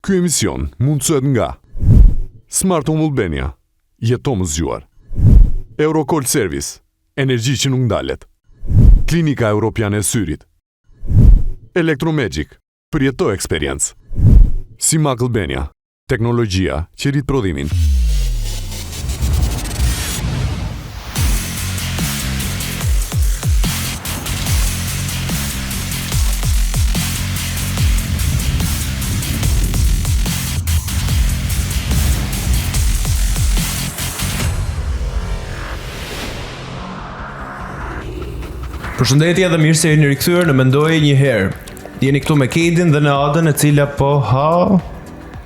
Ky emision mundësohet nga Smart Home Albania, jeto më zgjuar. Eurocall Service, energji që nuk ndalet. Klinika Europiane e Syrit. Electromagic, përjeto eksperiencë. Simac Albania, teknologjia që rrit prodhimin. Përshëndetje dhe mirë se jeni rikthyer në Mendoje një herë. Jeni këtu me Kedin dhe Neadën e cila po ha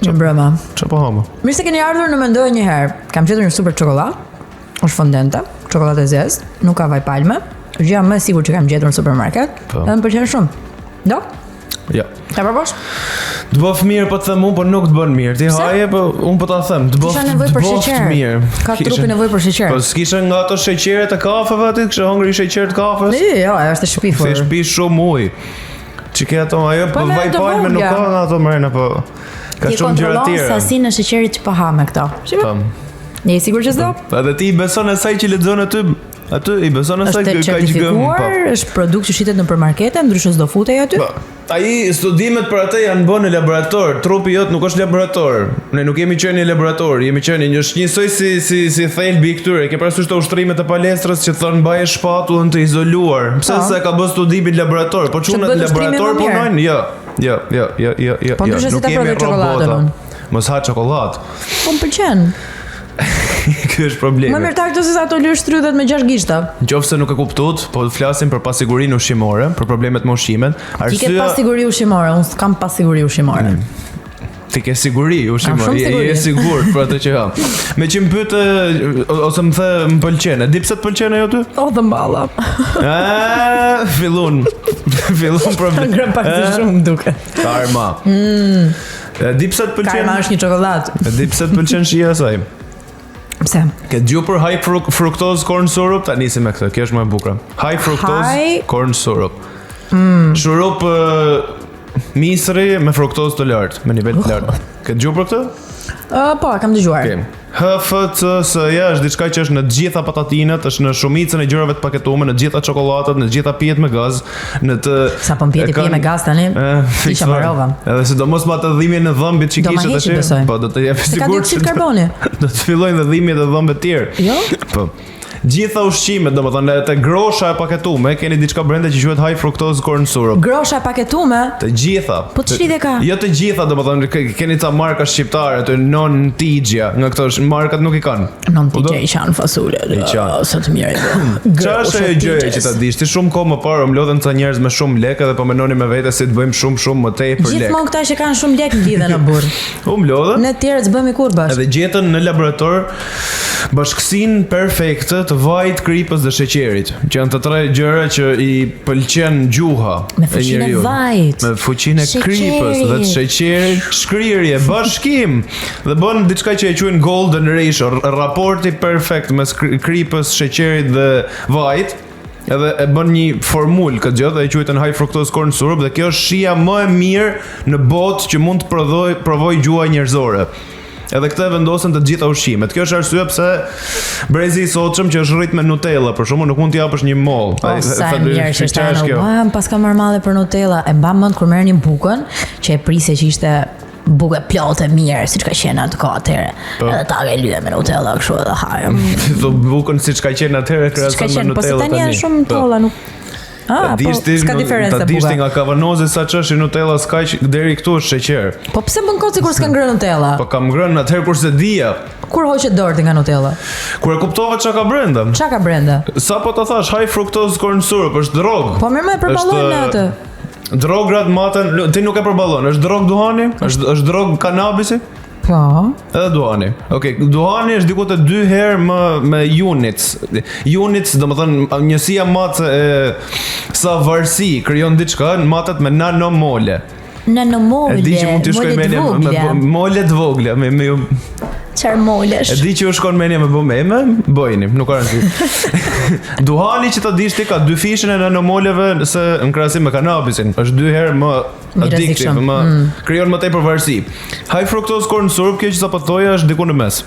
Mirëmbrëma. Çfarë po ha më? Mirë se keni ardhur në Mendoje një herë. Kam gjetur një super çokollatë. Është fondente, çokollatë e zezë, nuk ka vaj palme. Është gjëja më e sigurt që kam gjetur në supermarket. Po. Dhe më pëlqen shumë. Do? Jo. Ta provosh? Të bëftë mirë po të them unë, po nuk të bën mirë. Ti haje, po unë po ta them, të Kisha bëftë nevojë të për bëftë sheqer. mirë. Ka Kishe- trupi nevojë për sheqer. Po s'kishe nga ato sheqeret e kafeve aty, kishe hëngri sheqer të kafes. Jo, jo, ajo është e shpifur. Se shpi shumë ujë. Që ke ato ajo Po, po me vaj ato palme nuk vogla. ka nga ato mrena po ka Ti shumë gjëra kontrollon tjera. sasinë e sheqerit që po ha me këto. Shiko. Po. Je i sigurt që s'do? Po edhe ti i beson asaj që lexon aty, aty i beson asaj Është që ka gjë po. certifikuar, është produkt që shitet nëpër markete, ndryshe s'do futej aty. Po. Ai studimet për atë janë bërë në laborator. Trupi jot nuk është laborator. Ne nuk jemi qenë në laborator, jemi qenë një është njësoj si si si thelbi i këtyre. Ke parasysh të ushtrimet e palestrës që thon mbaje shpatullën të izoluar. Pse Po. se ka bërë studimin në laborator? Po çunat bëhet në ushtrimi laborator më mirë. punojnë? Jo. Jo, jo, jo, jo, jo. Po jo. ndryshe si Nuk ta jemi provoj çokoladën robota. unë. Mos ha çokoladë. Po më pëlqen. Ky është problemi. Më mirë ta këto se sa ato lyrë shtrydhet me 6 gishta. Nëse nuk e kuptuat, po flasim për pasigurinë ushqimore, për problemet me ushqimet. Ti ke pasiguri ushqimore, unë s'kam pasiguri ushqimore. Mm. Ti ke siguri ushqimore, Kam shumë je, siguri. je sigurt për atë që ha. Me që më pyet ose më the më pëlqen. E di pse të pëlqen ajo ty? O dhëmballa. Ë, fillon. Fillon problem. Ngrën pak të shumë më duket. Karma. Mm. E di pse të pëlqen? Karma është një çokoladë. E di pse të pëlqen shija e saj? Pse? Ke dëgjuar për high fruk fructose corn syrup? Ta nisim me këtë. Kjo është më e bukur. High fructose High- corn syrup. Mm. Shurup ë, misri me fruktozë të lartë, me nivel të lartë. Ke dëgjuar për këtë? Ë, po, kam dëgjuar. Okej. HFCS-ja është diçka që është në të gjitha patatinat, është në shumicën e gjërave të paketuara, në të gjitha çokollatat, në të gjitha pijet me gaz, në të Sa po më pjeti e kanë- pije me gaz tani? E, Isha fiks fare. mbarova. Edhe sidomos me atë dhimbjen në dhëmbit që Do ma kishe heqi, tash. besoj. Po do të jep Se ka sigurt. dioksid që do- karboni. Do të fillojnë dhe dhimbjet e dhëmbët tjerë. Jo? Po. Gjitha ushqimet, domethënë te grosha e paketume, keni diçka brenda që quhet high fructose corn syrup. Grosha e paketume? Të gjitha. Po ç'lidhje ka? Jo të gjitha, domethënë ke- keni ca marka shqiptare, aty non tigjja, nga këto sh- markat nuk i kanë. Non Po do- ti i qanë fasule. I qanë. Sa të mirë. Çfarë është ajo gjëja që ta dish? Ti shumë kohë më parë u mblodhën ca njerëz me shumë lekë dhe po menonin me vete si të bëjmë shumë shumë më tepër lekë. Gjithmonë këta që kanë shumë lekë mblidhen në burr. U mblodhën. Ne tjerët s'bëhemi kurrë bashkë. Edhe gjetën në laborator bashkësinë perfekte të vajit, kripës dhe sheqerit, që janë të tre gjëra që i pëlqen gjuha Me fuqinë e njeriut. vajit, Me fuqinë e kripës dhe të sheqerit, shkrirje, bashkim dhe bën diçka që e quajnë golden ratio, r- raporti perfekt mes kri- kripës, sheqerit dhe vajit. Edhe e bën një formulë këtë gjë dhe e quajtën high fructose corn syrup dhe kjo është shija më e mirë në botë që mund të prodhoj provoj gjuha njerëzore. Edhe këtë e vendosen të gjitha ushqimet. Kjo është arsyeja pse brezi i sotshëm që është rrit me Nutella, për shembull, nuk mund t'i japësh një moll. O, Ai- sa tha, e mirë që është "Çfarë ajo. kjo?" Ua, më paska marrë malli për Nutella. E mbam mend kur merrnin bukën, që e prisje që ishte bukë e plotë e mirë, siç ka qenë atë kohë atëherë. Po. Edhe ta e lye me Nutella kështu edhe haje. Ti thu bukën siç ka qenë atëherë Siç ka krahason me qenë, po se Nutella tani janë shumë Po. tolla, nuk Ah, Ta po, dish ti s'ka diferencë Ta dish ti buka. nga kavanozi sa ç'është i Nutella s'kaq deri këtu është sheqer. Po pse bën kot sikur s'ka ngrënë Nutella? Po kam ngrënë atëherë kur se dija. Kur hoqe dorë ti nga Nutella? Kur e kuptova çka ka brenda. Çka ka brenda? Sa po ta thash, high fructose corn syrup është drogë. Po mirë, më e përballojmë ne atë. Drograt maten, ti nuk e përballon, është drogë duhani? Është është drogë kanabisi? Po. Edhe duhani. Okej, duhani është diku te dy herë më me units. Units, domethënë njësia matëse e sa varësi krijon diçka, matet me nanomole. Nanomole. E di që mund t'ju shkoj mole mendja të me vogla. me- mole të vogla, me me ju Çfarë molesh? E di që ju shkon mendja me bë meme, bëjini, nuk ka rëndësi. Duhani që ta dish ti ka dy fishën e nanomoleve se në krahasim me kanabisin, është dy herë më Më addictive, rrezikshëm. më Mm. krijon më tepër varësi. High fructose corn syrup, kjo që sapo thoja është diku në mes.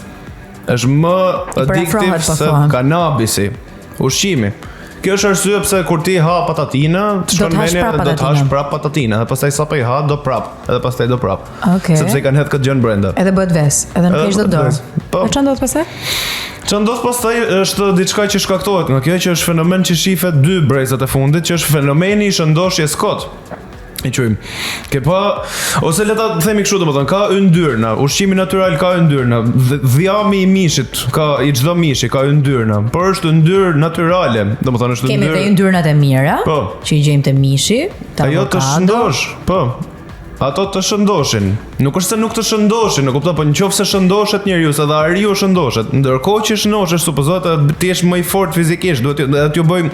Është më addictive përafrohet, po se thua. kanabisi, ushqimi. Kjo është arsye pse kur ti ha patatina, të shkon të hash mendja prap do të hash patatina. prap patatina, dhe pastaj sapo i ha do prap, edhe pastaj do prap. Okej. Sepse i kanë hedh këtë gjën brenda. Edhe bëhet ves, edhe nuk Edhe heq dot bëhet dorë. ves. Po. E ç'a ndodh pastaj? Që ndodh pastaj është diçka që shkaktohet nga kjo që është fenomen që shifet dy brezat e fundit, që është fenomeni i shëndoshjes kot. I quajmë. Ke pa ose le ta themi kështu domethënë, ka yndyrna, ushqimi natyral ka yndyrna, dh- dhjami i mishit ka i çdo mishi ka yndyrna, por është yndyrë natyrale, domethënë është Kemi edhe yndyrë. yndyrnat e mira, Po. që i gjejmë te mishi, te Ajo të avokado. shëndosh, po. Ato të shëndoshin. Nuk është se nuk të shëndoshin, nuk kupton, po nëse shëndoshet njeriu, se edhe ariu shëndoshet. Ndërkohë që shëndoshesh, supozohet edhe ti jesh më i fortë fizikisht, duhet t'ju- edhe t'ju bëjmë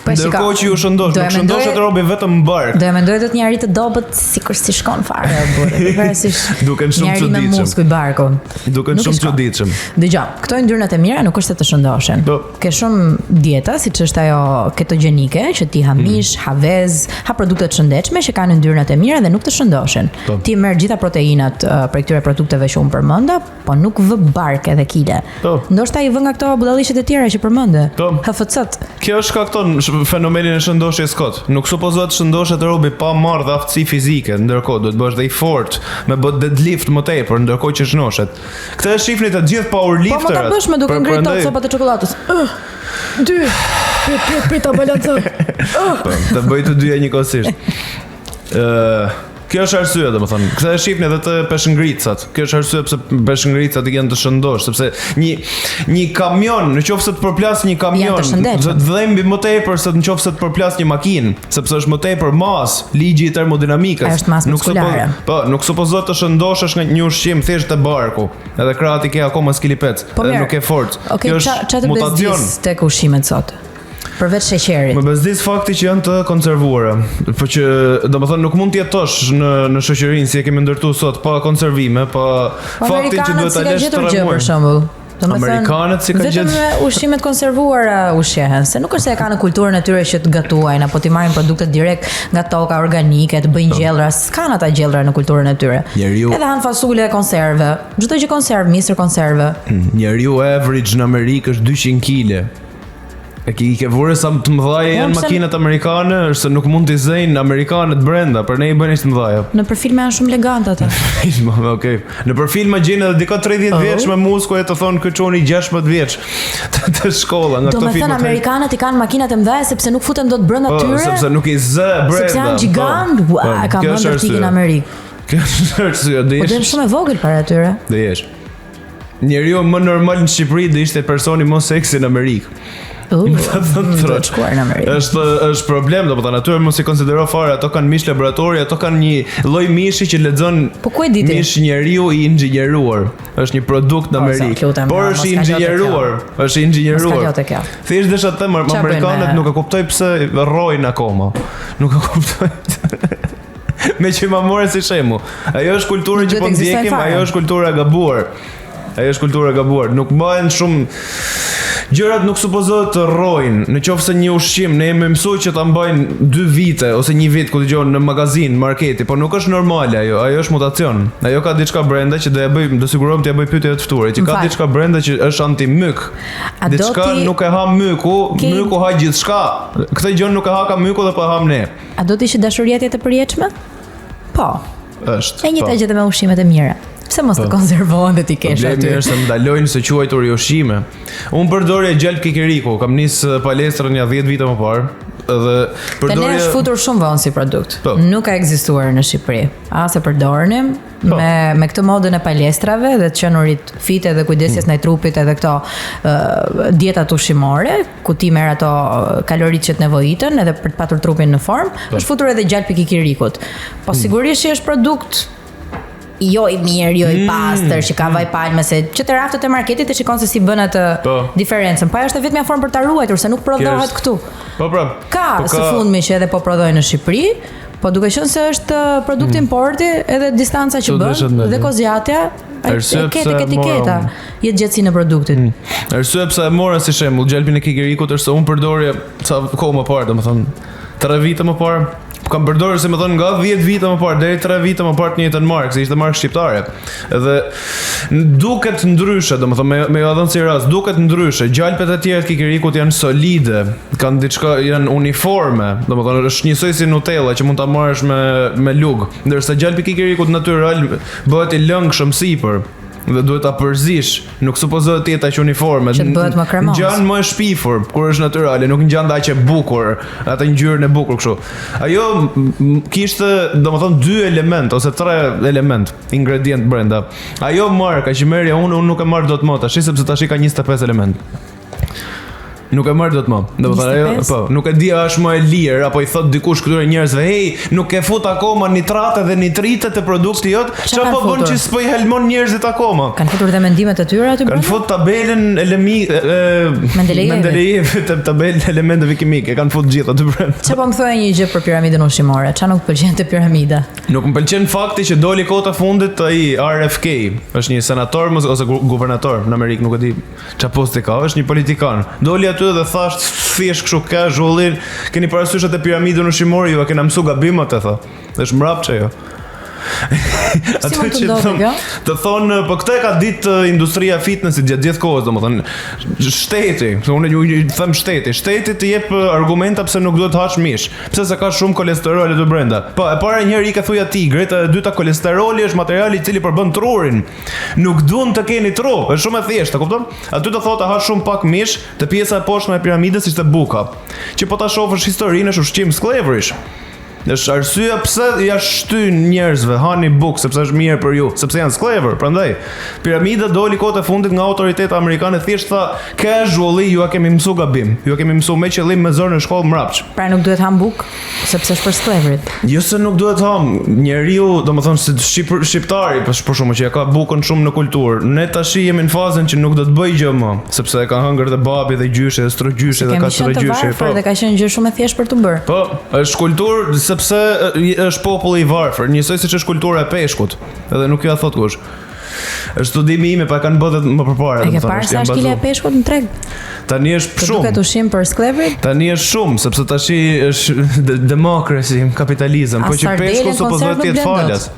Po e shiko, Ndërkohë që ju shëndosh, do e nuk mendoj- shëndoshet robi vetëm në bark. Do e mendoj do të njëri të dobët sikur si shkon fare o burrë. E Parasysh. Duken shumë njeri me çuditshëm. muskuj barku. Duken Nuk i shumë shkon. çuditshëm. Dëgjoj, këto yndyrnat e mira nuk është se të shëndoshen. Po. Ke shumë dieta, siç është ajo ketogjenike, që ti Mm. ha mish, ha vezë, ha produkte të shëndetshme që kanë yndyrnat e mira dhe nuk të shëndoshen. Po. Ti merr gjitha proteinat uh, prej këtyre produkteve që unë përmenda, po nuk vë bark edhe kile. Po. Ndoshta i vë nga këto budalliqet e tjera që përmende. Po. HFC-t. Kjo shkakton sh- fenomenin e shëndoshjes kot. Nuk supozohet shëndoshet robi pa marrë dhe aftësi fizike, ndërkohë duhet bësh dhe i fort, me bë deadlift më tepër, ndërkohë që shnoshet. Këtë e shihni të gjithë Po më ta powerlifterat. bësh me duke Për- ngritur prandaj- copat e çokoladës. Ëh, dy. Prit, prit, prit ta balancoj. Po, të bëj të dyja njëkohësisht. Ë, kjo është arsyeja, domethënë. Këtë e shihni edhe të peshëngritcat. Kjo është arsyeja pse peshëngritcat i janë të shëndosh, sepse një një kamion, në qoftë se të përplas një kamion, Janë të shëndetshëm. do të dhembi më tepër se në qoftë se të përplas një makinë, sepse është më tepër mas, ligji i termodinamikës. Ajo është masë Nuk supo- muskulare. Po, nuk supozohet të shëndoshesh nga një ushqim thjesht te barku. Edhe krahati ke akoma skilipec, Po edhe mirë. nuk ke forcë. Okej, Kjo ça është ça të mutacion. bezdis tek ushqimet sot? Përveç sheqerit. Më bezdis fakti që janë të konservuara, po që domethënë nuk mund të jetosh në në shoqërinë si e kemi ndërtuar sot pa konservime, pa Po faktin që amerikanët duhet si ta ka lesh gjetur tre gjë muaj. për shembull. Domethënë, Amerikanët si ka vetëm gjetur- me ushqimet konservuara ushqehen, se nuk është se e kanë në kulturën e tyre që të gatuajnë apo të marrin produkte direkt nga toka organike, të bëjnë gjellra, s'kan ata gjellra në kulturën e tyre. Po. Njeriu- Edhe han fasule konserve, çdo gjë konservë, misër konserve. Njeriu average në Amerikë është 200 kg. E ke i ke vure sa të mëdha janë pse- makinat amerikane, është se nuk mund t'i zëjnë amerikanët brenda, për ne i bëjnë ishtë të mëdha. Në për filma janë shumë elegante ata. Filma, okej. Në për filma gjejnë edhe dika 30 Oh. vjeç me muskuj e të thonë ky çuni 16 vjeç të, të shkolla nga Do këto me thënë filma. amerikanët i kanë makinat e mëdha sepse nuk futen dot brenda Po, tyre. sepse nuk i zë brenda. Sepse janë po. gjigant, ua, Po, ka kjo mend është të ikin arsye. në Amerikë. Kjo është arsye, do Po jesh. do jem shumë e vogël para tyre. Do jesh. Njeriu më normal në Shqipëri do ishte personi më seksi në Amerikë. Uh, Ta thënë do troç. të shkuar në Amerikë. Është është problem, domethënë aty mos i konsidero fare, ato kanë mish laboratori, ato kanë një lloj mishi që lexon Po ku e di ti? mish njeriu i inxhinieruar. Është një produkt në O, zot, Amerikë. lutem, Por mos është i ka gjote inxhinieruar, është i inxhinieruar. Mos ka gjote kjo. Thjesht desha të them, Qa bëjnë amerikanët me- nuk e kuptoj pse rrojnë akoma. Nuk e kuptoj. Me që ma more si shembull. Ajo është kultura Nuk që duhet po ekzistojnë ndjekim, fare. ajo është kultura e gabuar. Ajo është kultura e gabuar. Nuk mbahen shumë Gjërat nuk supozohet të rrojnë. Në qoftë se një ushqim ne jemi mësuar që ta mbajnë 2 vite ose një vit ku dëgjon në magazinë, marketi, por nuk është normale ajo, ajo është mutacion. Ajo ka diçka brenda që do ja bëj, do sigurohem t'ja bëj pyetje të ftuarit, që Më ka fal. diçka brenda që është antimyk. A do Diçka ti- nuk e ha myku, Ke- myku ha gjithçka. Këtë gjë nuk e ha ka myku dhe po e ham ne. A do të ishte dashuria tjetër e përjetshme? Po. Është. E njëjta po. gjë edhe me ushqimet e mira. Pse mos të konservohen dhe ti kesh Problemi aty? është se ndalojnë se quajtur i ushqime. Unë përdorja gjalp kikiriku, kam nis eh, palestrën ja 10 vite më parë dhe Te ne përdorja është futur shumë vonë si produkt. Po. Nuk ka ekzistuar në Shqipëri. As e përdornim Po. me me këtë modën e palestrave dhe të qenurit fit edhe Mm. kujdesjes ndaj trupit edhe këto ë dietat ushqimore, ku ti merr ato ë, kaloritë që të nevojiten edhe për të patur trupin në formë, Po. është futur edhe gjalpi kikirikut. Mm. Po sigurisht që është produkt jo i mirë, jo Mm. i pastër, që ka vaj palme se që të raftet e marketit e shikon se si bën atë Po. diferencën. Po ajo është e vetmja formë për ta ruajtur se nuk prodhohet është- këtu. Po pra. Ka po së fundmi që edhe po prodhojnë në Shqipëri, Po duke qenë se është uh, produkt importi, edhe distanca që Tu deshe bën të dhe kozjatja, ai Arsye e ke pse tek etiketa, mora jetë gjatësinë e produktit. Arsye pse e mora si shembull gjalpin e kikirikut është se unë përdorja ca kohë më parë, domethënë 3 vite më parë, kam përdorur si më thënë nga 10 vite më parë deri 3 vite më parë të njëjtën markë, se ishte markë shqiptare. Edhe n- duket ndryshe, domethënë me me ju dhënë si rast, duket ndryshe. Gjalpet e tjera të kikirikut janë solide, kanë diçka janë uniforme, domethënë është njësoj si Nutella që mund ta marrësh me me lug, ndërsa gjalpi i kikirikut natyral bëhet i lëngshëm sipër dhe duhet ta përzish, nuk supozohet të jetë aq uniforme. Që të bëhet më kremoz. Ngjan më e shpifur kur është natyrale, nuk ngjan aq e bukur, atë ngjyrën e bukur kështu. Ajo m- m- kishte, domethënë dy element ose tre element, ingredient brenda. Ajo marka që merrja unë, unë nuk e marr dot më tash, sepse tash ka 25 element. Nuk e marr dot më. Domethënë ajo, 25? po, nuk e di a është më e lirë apo i thot dikush këtyre njerëzve, "Hey, nuk e fut akoma nitrate dhe nitrite te produkti jot, Qa çfarë kanë po bën futur? që s'po i helmon njerëzit akoma?" Kanë futur dhe mendimet e tyre aty Kanë brenda? fut tabelën elemi e, e, Mendelejevit. Mendelejevit të tabelën elementeve kimike, kanë fut gjithë aty brenda. Çfarë po më thoje një gjë për piramidën ushqimore? Çfarë nuk të pëlqen te piramida? Nuk më pëlqen fakti që doli kohët e fundit ai RFK, është një senator mos ose gu- guvernator në Amerikë, nuk e di çfarë posti ka, është një politikan. Doli aty dhe thash thjesht kështu casual, keni parasysh atë piramidën ushqimore, ju e kena mësu gabim atë tha. Dhe është mbrapçe ajo. Si mund të që ndodhi thon- kjo? Të thonë, po këtë e ka ditë eh, industria e fitnessit gjatë gjithë kohës, domethënë shteti, se unë ju ju them shteti, shteti të jep eh, argumenta pse nuk duhet të hash mish, pse se ka shumë kolesterol aty brenda. Po, e para një herë i ka thuja tigrit, e dyta kolesteroli është materiali i cili përbën trurin. Nuk duan të keni tru, është shumë e thjeshtë, e kupton? Aty të thotë ha shumë pak mish, te pjesa e poshtme e piramidës ishte buka. Që po ta shohësh historinë është ushqim skllevërish. Është arsyeja pse ja shtyn njerëzve hani bukë sepse është mirë për ju, sepse janë skllevër. Prandaj piramida doli kohët e fundit nga autoritetet amerikane thjesht tha casually ju a kemi mësu gabim. Ju a kemi mësu me qëllim me zor në shkollë mbrapsht. Pra nuk duhet ham buk, sepse është për skllevrit. Jo se nuk duhet ham, njeriu, domethënë si shqip, shqiptari, për, për shkakun që e ka bukën shumë në kulturë. Ne tash jemi në fazën që nuk do të bëj gjë më, sepse e ka hëngër dhe babi dhe gjyshi dhe stërgjyshi dhe Kemi ka qenë të stërgjyshi. varfër dhe ka qenë gjë shumë e thjeshtë për të bërë. Po, është kulturë sepse e, është populli i varfër, njësoj siç është kultura e peshkut, edhe nuk ju a thot kush. Është studimi im, pa e kanë bërë dhe më përpara, E ke domethënë, parë është sa janë është kile e bazu. peshkut në treg? Tani është Të shumë. duket ushqim për skllevrit? Tani është shumë, sepse tashi është de- demokraci, kapitalizëm, A po që sardelen peshku supozohet konserv të jetë nuk blen dot? falas.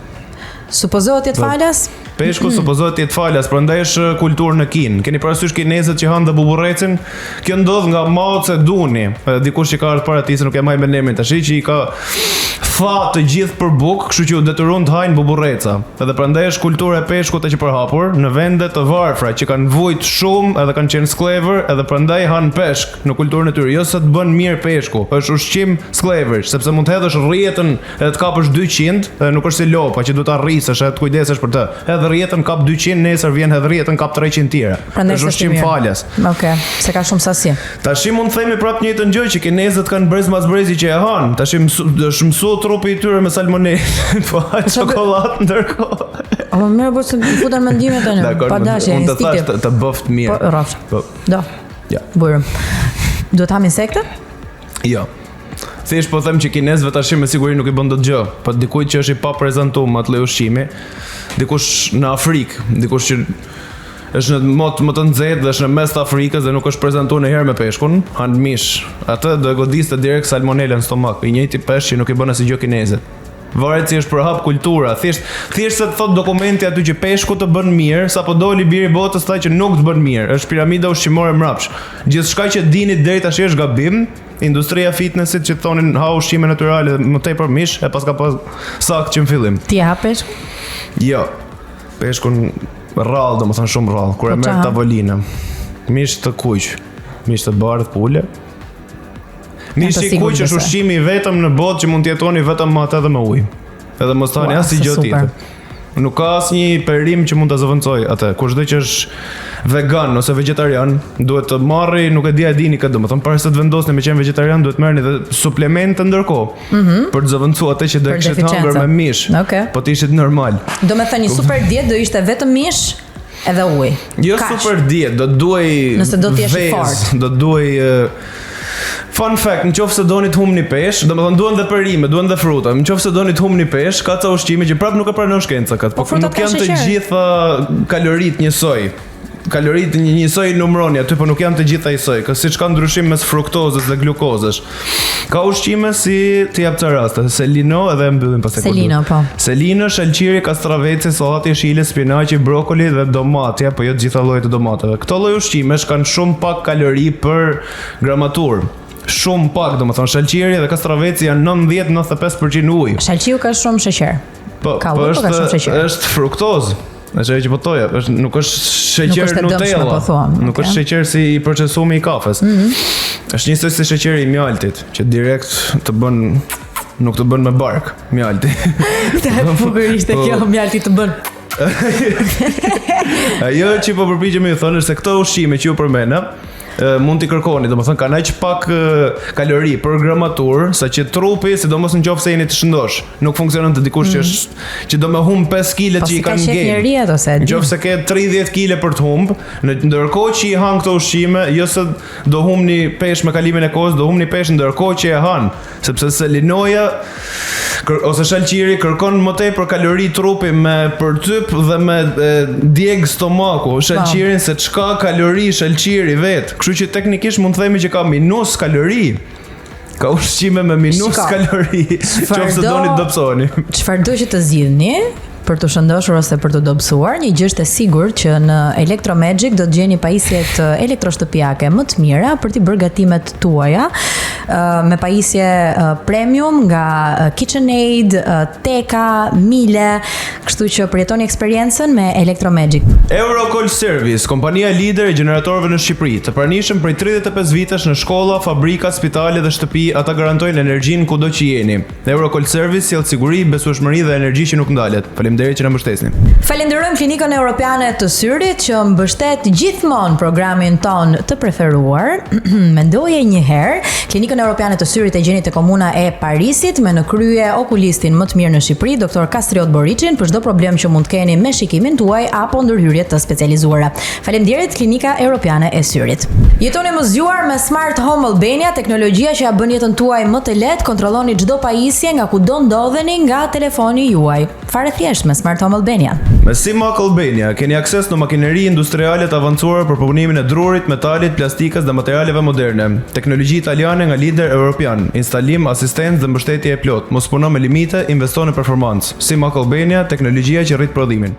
Supozohet të jetë Po. falas? Peshku supozohet të jetë falas, prandaj është kulturë në Kinë. Keni parasysh kinezët që hanë dhe buburrecin? Kjo ndodh nga Mao Zedong-i, edhe dikush që ka ardhur para tij se nuk e mbaj mend emrin tash, që i ka tha të gjithë për bukë, kështu që u detyruan të hajnë buburreca. Edhe prandaj është kultura e peshkut e që përhapur në vende të varfra që kanë vujt shumë edhe kanë qenë skllevër, edhe prandaj hanë peshk në kulturën e tyre. Jo se të bën mirë peshku, është ushqim skllevërish, sepse mund të hedhësh rrjetën edhe të kapësh 200, edhe nuk është si lopa që duhet ta rrisësh edhe të kujdesesh për të. Edhe rrjetën kap 200, nesër vjen edhe rrjetën kap 300 tjera. Prandaj është s'është ushqim mirë. falas. Okej, se ka shumë sasi. Tashi mund të themi prapë njëjtën gjë që kinezët kanë brez mas brezi që e han. Tashi mësu, është mësu trupi i tyre me salmonellë, po ha çokoladë ndërkohë. O, më mirë po se më futen mendimet tani. Dakor, Pa dashje, unë të thash instinktiv. të, të bëft mirë. Po, rrofsh. Po, Do. Ja. Bujrum. Duhet ham insekte? jo. Thjesht po them që kinezëve tash me siguri nuk i bën dot gjë, po dikujt që është i pa prezantuar me atë lloj ushqimi, dikush në Afrikë, dikush që është në mot më të nxehtë dhe është në mes të Afrikës dhe nuk është prezantuar ndonjëherë me peshkun, han mish. Atë do e godiste direkt salmonellën në stomak, i njëjti peshk që nuk i bën asgjë gjë kinezët. Varet si është përhap kultura. Thjesht thjesht se të thot dokumenti aty që peshku të bën mirë, sapo doli biri botës tha që nuk të bën mirë. Është piramida ushqimore mbrapsh. Gjithçka që dini deri tash është gabim. Industria e fitnessit që thonin ha ushqime natyrale më tepër mish, e pas ka pas saktë që në fillim. Ti e ha peshk? Jo. Peshkun rrallë, domethënë shumë rrallë, kur e Po merr qa ha? tavolinë. Mish të kuq, mish të bardh pule. Mishi i sigurt, kuq është besoj. ushqimi i vetëm në botë që mund të jetoni vetëm me atë dhe me ujë. Edhe mos thani Ua, asnjë sa gjë super. tjetër. Nuk ka asnjë perim që mund ta zëvendësoj atë. Kushdo që është vegan ose vegetarian, duhet të marrë, nuk e di a e dini këtë, domethënë para se të vendosni me qenë vegetarian, duhet merrni edhe suplemente ndërkohë mm -hmm. për të zëvendësuar atë që do Mhm. Për e kishit hëngër deficiencën. me mish. Okej. Po të ishit normal. Do me thënë një super dietë do ishte vetëm mish edhe ujë. Jo Kaq. super dietë, do të duhej Nëse do të jesh i vezë, fortë. Do të duhej e, Fun fact, në qoftë se doni të humni peshë, domethënë duhen dhe perime, duhen dhe fruta. Në qoftë se doni të humni peshë, ka ca ushqime që prapë nuk e pranon shkenca këtë, po, Po, frutat nuk janë kanë të sheqer. gjitha kaloritë njësoj. Kaloritë një njësoj numroni aty, po nuk janë të gjitha njësoj, kë siç ka ndryshim mes fruktozës dhe glukozës. Ka ushqime si të jap ca raste, selino edhe e mbyllim pastaj. kur Selino, duhet. po. Selino, shalqiri, kastraveci, sallati jeshile, spinaqi, brokoli dhe domatja, po jo të gjitha llojet e domateve. Këto lloj ushqimesh kanë shumë pak kalori për gramaturë. Shumë pak, domethënë shalqiri dhe kastraveci janë 90-95% ujë. Shalqiu ka shumë sheqer. Po, Ka po ujë, po ka është shumë sheqer. është fruktozë. Është ajo që po thoja, është nuk është sheqer Nuk është e dëmshme, Nutella. po thua, Nuk okay. është sheqer si i procesumi i kafes. Mm Mhm. -hmm. Është njësoj si sheqeri i mjaltit, që direkt të bën nuk të bën me bark mjalti. Sa e bukur ishte Po. kjo, mjalti të bën. Ajo që po përpiqemi ju thonë është se këto ushqime që ju përmenda, e, mund t'i kërkoni, domethënë kanë aq pak e, kalori për gramaturë, sa që trupi, sidomos në qoftë se jeni të shëndosh, nuk funksionon të dikush që është që do me humb 5 kg Mm. Po që si i ka kanë qef game. njeri ato se e Në di. qoftë se ke 30 kg për të humb, në ndërkohë që i han këto ushqime, jo se do humni peshë me kalimin e kohës, do humni peshë ndërkohë që e han, sepse selinoja kër, ose shalqiri kërkon më tepër kalori trupi me përtyp dhe me e, djeg stomaku, shalqirin se çka kalori shalqiri vet. Kështu që teknikisht mund të themi që ka minus kalori. Ka ushqime me minus Shiko, kalori. Qoftë se doni të dobësoheni. Çfarë do që të zgjidhni për të shëndoshur ose për të dobësuar, një gjë është e sigurt që në Electro Magic do të gjeni pajisjet elektroshtëpiake më të mira për t'i bërë gatimet tuaja ë, me pajisje ë, premium nga ë, KitchenAid, ë, Teka, Miele, kështu që përjetoni eksperiencën me Electro Magic. Eurocall Service, kompania lider e gjeneratorëve në Shqipëri, të pranishëm prej 35 vitesh në shkolla, fabrika, spitale dhe shtëpi, ata garantojnë energjinë kudo që jeni. Eurocall Service sjell siguri, besueshmëri dhe energji që nuk ndalet. Faleminderit që na mbështesni. Falenderojmë Klinikën Europiane të Syrit që mbështet gjithmonë programin ton të preferuar. Mendoje një herë, Klinikën Europiane të Syrit e gjeni te komuna e Parisit me në krye okulistin më të mirë në Shqipëri, Dr. Kastriot Boricin, për çdo problem që mund të keni me shikimin tuaj apo ndërhyrje të specializuara. Faleminderit Klinika Europiane e Syrit. Jetoni më zgjuar me Smart Home Albania, teknologjia që ja bën jetën tuaj më të lehtë, kontrolloni çdo pajisje nga kudo ndodheni nga telefoni juaj. Fare thjesht me Smart Home Albania. Me Simac Albania keni akses në makineri industriale të avancuara për punimin e drurit, metalit, plastikës dhe materialeve moderne. Teknologji italiane nga lider europian, instalim, asistencë dhe mbështetje e plotë. Mos puno me limite, investo në performancë. Simac Albania, teknologjia që rrit prodhimin.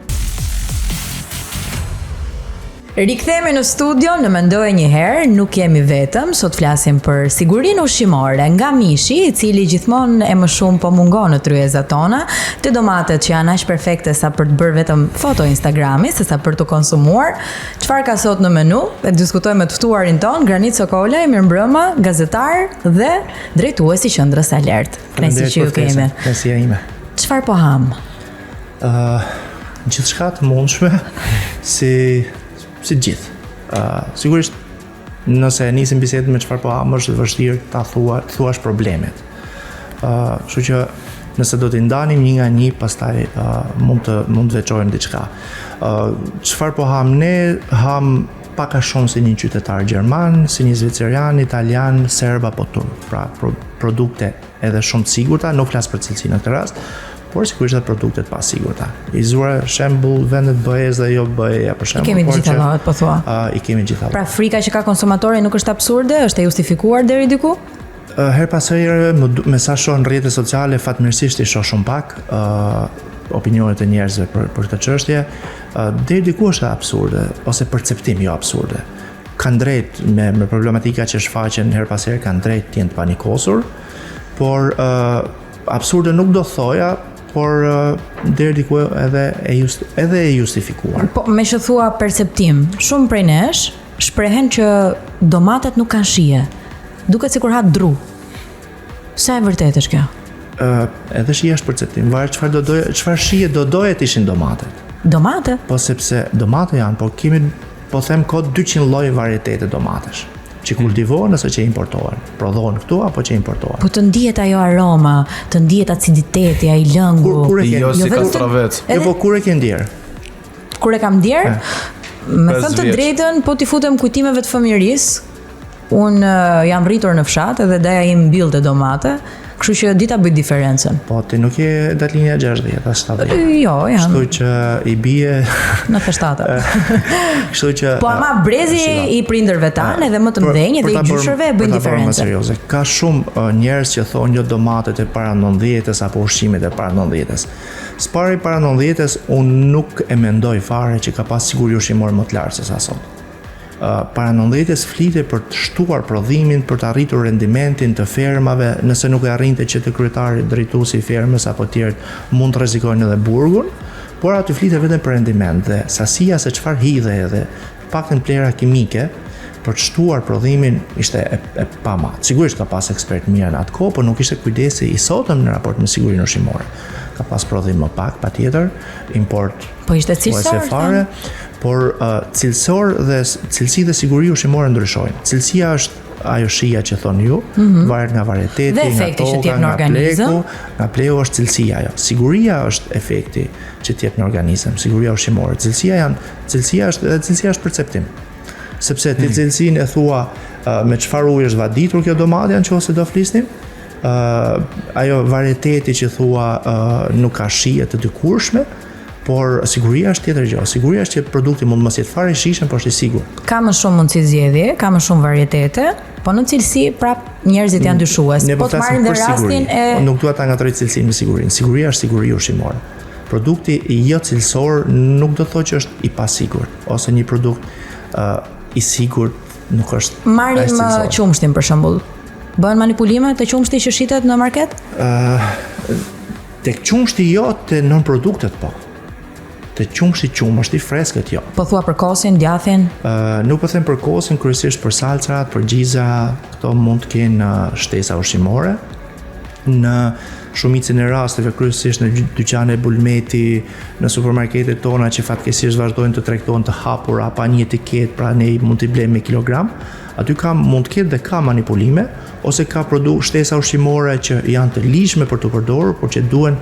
Rikthehemi në studio në Mendoje një herë, nuk jemi vetëm, sot flasim për sigurinë ushqimore nga mishi, i cili gjithmonë e më shumë po mungon në tryezat tona, te domatet që janë aq perfekte sa për të bërë vetëm foto Instagrami, se sa për të konsumuar. Çfarë ka sot në menu? E diskutojmë me të ftuarin ton, Granit Sokolaj, mirëmbrëma, gazetar dhe drejtues i qendrës Alert. Kënaqësi që ju kemi. Kënaqësia ime. Çfarë po ham? Ë, gjithçka të mundshme si si të gjithë. Ë, sigurisht nëse e nisim bisedën me çfarë po ham, është vështirë ta thua, të thuash problemet. Ë, kështu që nëse do t'i ndanim një nga një, pastaj ë, mund të mund të veçojmë diçka. Ë, çfarë po ham ne? Ham pak a shumë si një qytetar gjerman, si një zvicerian, italian, serb apo turk. Pra pro, produkte edhe shumë të sigurta, nuk flas për cilësinë në këtë rast, por sigurisht edhe produkte të pasigurta. I zura shembull vendet BE-s dhe jo BE-ja për shembull. Kemi të por gjitha që, llojet, po thua. ë, i kemi gjitha Pra frika që ka konsumatori nuk është absurde, është e justifikuar deri diku? Ë, Her pas here, më du- me sa shoh në rrjetet sociale, fatmirësisht i shoh shumë pak ë opinionet e njerëzve për për këtë çështje. Ë, Deri diku është absurde ose perceptim jo absurde. Kanë drejt me me problematika që shfaqen her pas here, kanë drejt të jenë të panikosur, por ë absurde nuk do thoja, por ë, deri diku edhe e just, edhe e justifikuar. Po, me që thua perceptim, shumë prej nesh shprehen që domatet nuk kanë shije. Duket sikur ha dru. Sa e vërtetë është kjo? Ë edhe shija është perceptim, varet çfarë do doje, çfarë shije do doje të ishin domatet. Domate? Po sepse domate janë, po kemi po them kod 200 lloje varietete domatesh që kultivohen ose që importohen, prodhohen këtu apo që importohen. Po të ndihet ajo aroma, të ndihet aciditeti, ai lëngu. Kur kur e ke Jo si vetëm të- kastravec. Jo, po kur e ke ndjer? Kur e kam ndjer, me Pesë thënë të vjeç. drejtën, po t'i futem kujtimeve të fëmijërisë. Unë jam rritur në fshat edhe daja im mbillte domate, kështu që di ta bëj diferencën. Po ti nuk je datëlindja 60 as 70. Jo, jam. Kështu që i bie 97. Kështu që Po ama brezi i prindërve tanë edhe më të mëdhenj edhe i gjyshërve e bëjnë diferencën. Më serioze, ka shumë njerëz që thonë jo domatet e para 90-s apo ushqimet e para 90-s. Së pari para 90-s unë nuk e mendoj fare që ka pas siguri ushqimore më të lartë se sa sot. Para 90-s flitej për të shtuar prodhimin, për të arritur rendimentin të fermave, nëse nuk e arrinte që të kryetari, drejtuesi i fermës apo tjerët mund të rrezikojnë edhe burgun, por aty flitej vetëm për rendiment dhe sasia se çfarë hidhej edhe të paktën plehra kimike për të shtuar prodhimin ishte e, e pamatë. Sigurisht ka pas ekspertë mirë në atë kohë, por nuk ishte kujdesi i sotëm në raport me sigurinë ushqimore. Ka pas prodhim më pak, patjetër, import Po ishte cilësor. Fare, por uh, cilësor dhe cilësi dhe siguri ushqimore ndryshojnë. Cilësia është ajo shija që thoni ju, mm -hmm. varet nga varieteti, dhe nga toka, që t'jep në nga pleku, nga plehu është cilësia ajo. Siguria është efekti që t'jep në organizëm, siguria ushqimore. Cilësia janë, cilësia është edhe cilësia është perceptim. Sepse ti hmm. cilësinë e thua uh, me çfarë ujë është vaditur kjo domatja nëse do flisnim, uh, ajo varieteti që thua uh, nuk ka shije të dikurshme, Por siguria është tjetër gjë. Siguria është që produkti mund të mos jetë fare i shijshëm, por është i sigurt. Ka më shumë mundësi zgjedhje, ka më shumë varietete, po në cilësi prap njerëzit janë dyshues. Ne po të marrim dhe rastin e nuk dua ta ngatërroj cilësinë me sigurinë. Siguria është siguri ushqimore. Produkti jo cilësor nuk do të thotë që është i pasigurt ose një produkt uh, i sigurt nuk është. Marrim uh, qumështin për shembull. Bëhen manipulime te qumështi që shitet në market? Ëh, uh, Tek qumështi jo, te nënproduktet po. Te qumështi qumështi freskët jo. Po thua për kosin, djathin? Ë, nuk po them për kosin, kryesisht për salcat, për gjiza, këto mund të kenë shtesa ushqimore. Në shumicën e rasteve, kryesisht në dyqane bulmeti, në supermarketet tona që fatkeqësisht vazhdojnë të tregtohen të hapura pa një etiketë, pra ne mund t'i blejmë me kilogram. Aty ka mund të ketë dhe ka manipulime, ose ka produkt shtesa ushqimore që janë të ligjshme për t'u përdorur, por që duhen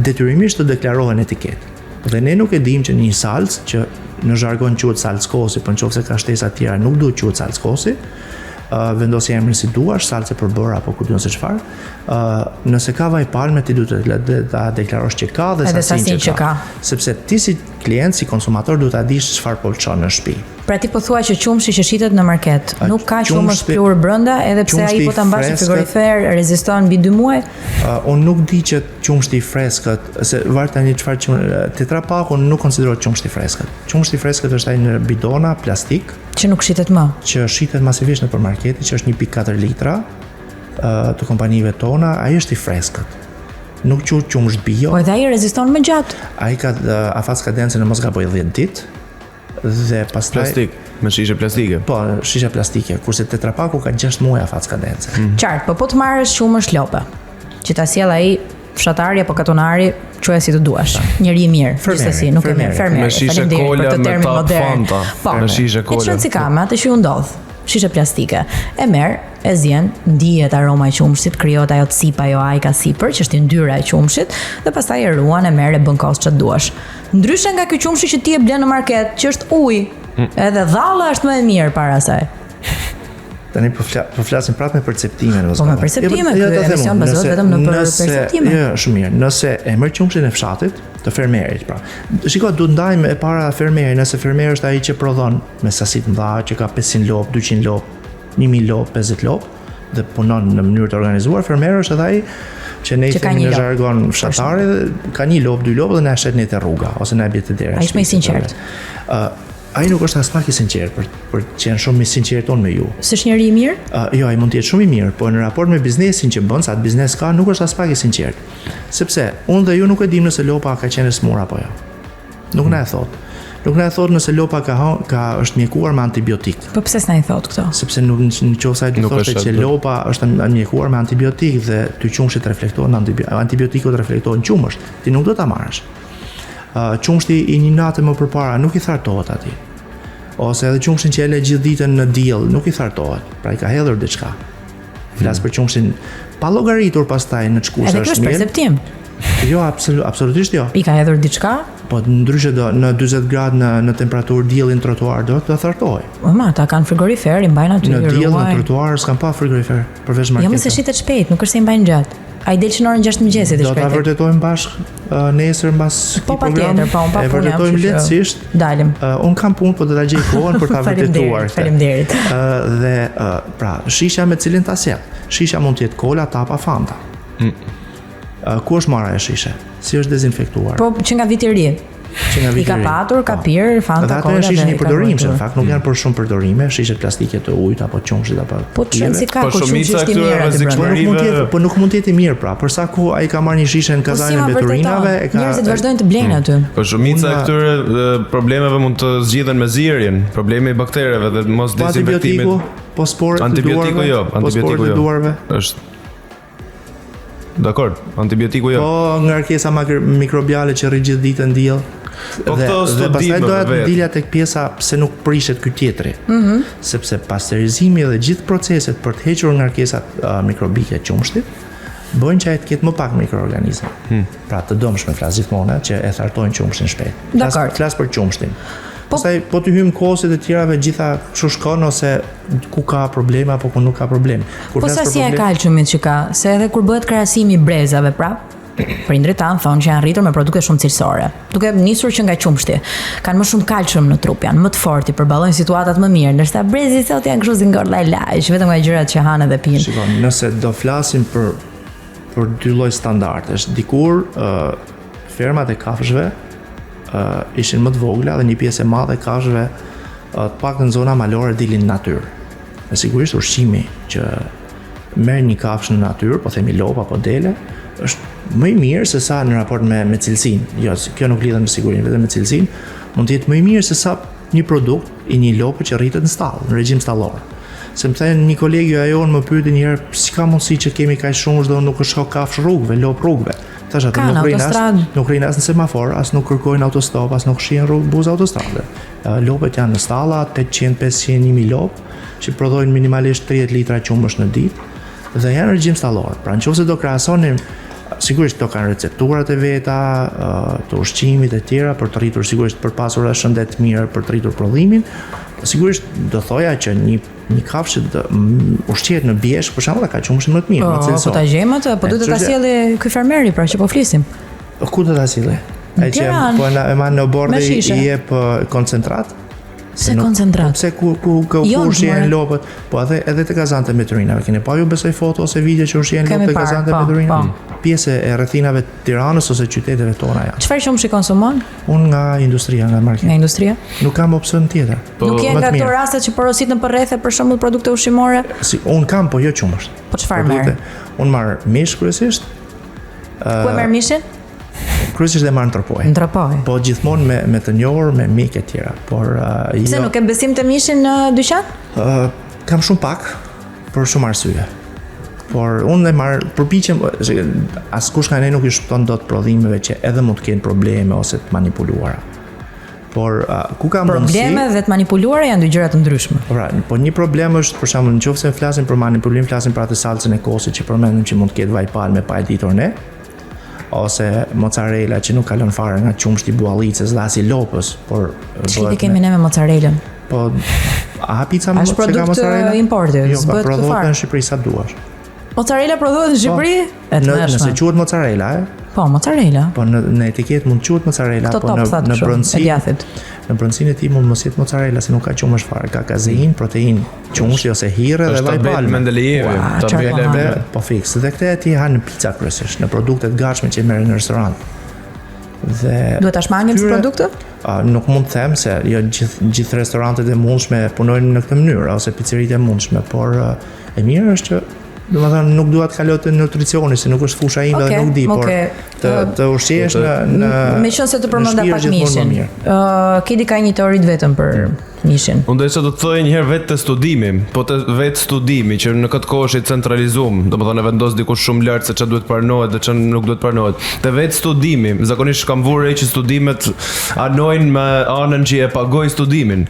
detyrimisht të deklarohen në etiketë. Dhe ne nuk e dimë që një salcë që në zhargon quhet salcë kosi, por nëse ka shtesa të tjera nuk duhet quhet salcë kosi, uh, vendosi emrin si duash, salcë e përbërë apo ku di unë se çfarë. Ë uh, nëse ka vaj palme ti duhet të ta deklarosh që ka dhe sasinë që, që ka. Sepse ti si klient, si konsumator duhet ta dish çfarë po lçon në shtëpi. Pra ti po thua që qumështi që shitet në market, nuk ka qumësht pluhur brenda, edhe pse ai po ta mbash në frigorifer reziston mbi 2 muaj? Uh, unë nuk di që qumështi i freskët, se varet tani çfarë qum, Tetra Paku nuk konsiderohet qumësht i freskët. Qumështi i freskët është ai në bidona plastik, që nuk shitet më. Që shitet masivisht nëpër markete, që është 1.4 litra uh, të kompanive tona, ai është i freskët. Nuk quhet qumësht bio. Po edhe ai reziston më gjatë. Ai ka uh, afat skadence në mos gaboj 10 ditë dhe pastaj plastik, me shishe plastike. Po, shishe plastike, kurse Tetra Paku ka 6 muaj afat skadence. Mm. Qartë, po po të marrësh qumësht lope, që ta sjell ai fshatari apo katunari, quaje si të duash. Njeri i mirë, gjithsesi, nuk e mirë, fermeri. Me shishe kola, me tap Fanta. Po, me shishe kola. Çfarë si ka, me atë që ju ndodh. Shishe plastike. E merr, e zien, ndihet aroma e qumështit, krijohet ajo cipa, ajo ajka sipër, që është yndyra e qumështit, dhe pastaj e ruan, e merr, e bën kos ç'të duash. Ndryshe nga ky qumështi që ti e blen në market, që është ujë. Mm. Edhe dhalla është më e mirë para saj. Tani po fla, po flasim prapë me perceptime, Po me perceptime, jo, ky emision bazohet vetëm në për perceptime. Jo, shumë mirë. Nëse e merr qumështin e fshatit, të fermerit, pra. Shiko, duhet ndajmë e para fermerin, nëse fermeri është ai që prodhon me sasi të mëdha, që ka 500 lopë, 200 lopë, 1000 lopë, 50 lopë dhe punon në mënyrë të organizuar, fermer është edhe ai që ne i themi në zhargon fshatari dhe ka një lopë, dy lopë dhe na shet ne te rruga ose na bie te dera. Ai është më i sinqertë. Ë uh, ai nuk është aspak i sinqertë për për të qenë shumë i sinqertë unë me ju. S'është njeri i mirë? Uh, jo, ai mund të jetë shumë i mirë, por në raport me biznesin që bën, sa atë biznes ka, nuk është aspak i sinqertë. Sepse unë dhe ju nuk e dimë nëse lopa ka qenë e smur apo jo. Nuk na e thotë. Nuk na e thotë nëse lopa ka ka është mjekuar me antibiotik. Po pse s'na i thotë këto? Sepse nuk në qoftë se ai do thoshte që lopa është mjekuar me antibiotik dhe ty qumështi të reflektohet në antibiotik, antibiotiku të reflektohet në qumësht, ti nuk do ta marrësh. Ë uh, qumështi i një nate më përpara nuk i thartohet atij. Ose edhe qumështin që e le gjithë ditën në diell, nuk i thartohet. Pra i ka hedhur diçka. Flas për qumështin pa llogaritur pastaj në ç'kushte është. Edhe ky është perceptim. Jo, absolu, absolutisht jo. I ka hedhur diçka? Po ndryshe do në 40 gradë në në temperaturë dielli në trotuar do të thartohej. Po ma, ata kanë frigorifer, i mbajnë aty, Në i diell në ruajnë. trotuar s'kam pa frigorifer, përveç marketeve. Jo, më se shitet shpejt, nuk është se i mbajnë gjatë. Ai del që në orën 6 të mëngjesit i Do ta shkreti. vërtetojmë bashk uh, nesër mbas Po këtij programi. patjetër, po unë pa E punë jam, vërtetojmë kështu që lehtësisht. Dalim. Uh, unë kam punë, po do ta gjej kohën për ta vërtetuar. Faleminderit, këtë. faleminderit. Ë, dhe ë, pra, shisha me cilin ta sjell. Shisha mund të jetë kola, tapa, fanta. Mm. ku është marrë ajo shishe? Si është dezinfektuar? Po që nga viti i ri. Që nga viti I ka i ri. patur, ka Po. pirë, Fanta, Dhe ato kola janë shishe dhe një i ka përdorimshme, ruajtur. në fakt nuk janë për shumë përdorime, shishet plastike të ujit apo qumshit apo Po ç'rëndësi pijeve. ka Po kur shumica qumshi është i e këtyre mirë aty brenda. Po nuk mund të jetë, Rreziqshmërive- po nuk mund të jetë i mirë pra, për sa kohë ai ka marrë një shishe në Po si kazanin e ma mbeturinave, vërteton? e ka Njerëzit vazhdojnë të blejnë aty. Po shumica e Unë- këtyre e, problemeve mund të zgjidhen me zierjen, problemi i baktereve dhe mos Po dezinfektimit. antibiotiku, po sporet të Antibiotiku duarve, jo, po sporet antibiotiku të jo. duarve. Është Dakor, antibiotiku jo. Po ngarkesa makro- mikrobiale që rri gjithë ditën në diell. Po dhe, këto dhe pastaj studime doja të vetë. dilja tek pjesa pse nuk prishet ky tjetri. Mm -hmm. Sepse pasterizimi dhe gjithë proceset për të hequr ngarkesat uh, mikrobike të qumështit bëjnë që ai të ketë më pak mikroorganizma. Hmm. Pra të dëmshme flas gjithmonë që e thartojnë qumështin shpejt. Flas, Dakor. flas për qumështin. Po- Pastaj po të hym kosit e tjerave gjitha kështu shkon ose ku ka probleme apo ku nuk ka probleme. Kur Po flas për sasia e problem- kalciumit që ka, se edhe kur bëhet krahasimi i brezave, pra, prindrit tanë thonë që janë rritur me produkte shumë cilësore, duke nisur që nga qumështi. Kanë më shumë kalcium në trup, janë më të fortë, i përballojnë situatat më mirë, ndërsa brezi sot janë kështu si ngordha e lajsh, vetëm nga gjërat që hanë dhe pinë. Shikon, nëse do flasim për për dy lloj standardesh, dikur ë fermat e kafshëve ë ishin më të vogla dhe një pjesë e madhe e kafshëve ë, të paktën në zona malore dilin në natyrë. Dhe sigurisht ushqimi që merr një kafshë në natyrë, po themi lopë apo dele, është më i mirë se sa në raport me me cilësinë. Jo, se kjo nuk lidhet me sigurinë, vetëm me cilësinë, mund të jetë më i mirë se sa një produkt i një lope që rritet në stall, në regjim stallor. Se më thënë një kolegë ajo më pyeti një herë, si ka mundësi që kemi kaq shumë çdo nuk është kafshë rrugëve, lopë rrugëve. Thash ato Kanë nuk rrinë as autostradë. nuk rrinë as në semafor, as nuk kërkojnë autostop, as nuk shihen rrugë buzë autostradë. Ë, Lopët janë në stalla 800, 500, 1000 lopë që prodhojnë minimalisht 30 litra qumësh në ditë dhe janë në regjim stallor. Pra nëse do krahasonim sigurisht to kanë recepturat e veta, ë, të ushqimit e tjera për të rritur sigurisht për pasur edhe shëndet të mirë, për të rritur prodhimin. Po sigurisht do thoja që një një kafshë që do mm, ushqehet në bjeshkë për shembull, e ka qumështin më të mirë, Po, më po cilësor. ta gjejmë atë, po E, duhet të ta çështja- sjellë ky fermeri pra që po flisim. Po ku do ta sillë? Ai që Tiranë. po na e marr në bord Me dhe i, shishe. i jep ë, koncentrat. Pse nuk- koncentrat? Po pse ku ku ku, ku Jo, ushqehen more. lopët? Po edhe edhe te kazanët e mbeturinave keni pa ju besoj foto ose video që ushqehen Kemi lopët te parë, kazanët e po, mbeturinave. Pjesë e rrethinave të Tiranës ose qyteteve tona janë. Çfarë qumshi konsumon Unë nga industria, nga market. nga industria? Nuk kam opsion tjetër. Po, Nuk je më nga të këto mirë. raste që porosit në përrethe për shembull produkte ushqimore? Si unë kam, po jo qumësht. Po çfarë merr? Produkte. Unë marr mish kryesisht, Ku e merr mishin? kryesisht e marr në Tropojë. Në Tropojë. Po gjithmonë me me të njohur, me mik e tjera, por uh, Pse jo, nuk ke besim te mishin në dyqan? Ë, kam shumë pak për shumë arsye. Por unë e marr përpiqem se askush nga ne nuk i shpëton dot prodhimeve që edhe mund të kenë probleme ose të manipuluara. Por uh, ku ka mundësi? Probleme dhe të manipuluara janë dy gjëra të ndryshme. Pra, po një problem është për shembull nëse flasim për manipulim, flasim për atë salcën e kosit që përmendëm që mund të ketë vaj palme pa e ditur ne, ose mozzarella që nuk kalon fare nga qumështi i buallicës dhe as i lopës, por Çfarë bëhet kemi me- ne me mozzarellën? Po a ha pica A me është se ka produkt, mozzarella? eh, importi, Jo, s'bëhet pa këtu prodhohet fare. në Shqipëri sa duash. Mozzarella prodhohet në Shqipëri? E Në, tmerrshme. nëse quhet mozzarella, e? Po, mozzarella. Po në në etiketë mund të quhet mozzarella, Këto po top në thatë në kështu, e brëndësi, djathit. në brëndësinë e tij mund mos jetë mozzarella se nuk ka qumësht fare, ka kazein, protein, qumështi ose hirre dhe Është vaj tabel palme. Mendelejevi, Ua, çfarë tabela po e ha? Dhe po fiks. Dhe këtë ti ha në pica kryesisht, në produkte të gatshme që i merren në restorant. Dhe Duhet ta shmangim si Këtyre- produkte? A, nuk mund të them se jo gjithë gjithë restorantet e mundshme punojnë në këtë mënyrë ose pizzeritë e mundshme, por ë, e mirë është që domethënë nuk dua të kaloj te nutricioni se nuk është fusha ime Okej, dhe nuk di, por okej. të të ushqehesh në në Me qenë se të në përmenda shtëpi pak është gjithmonë më mishin. mirë. Ë, Kedi ka një teori të vetëm për mishin. Unë desha do të thoja një herë vetë te studimi, po te vetë studimi që në këtë kohë është i centralizuar, domethënë e vendos dikush shumë lart se çfarë duhet pranohet dhe çfarë nuk duhet pranohet. Te vetë studimi, zakonisht kam vënë re që studimet anojnë me anën që e pagoi studimin.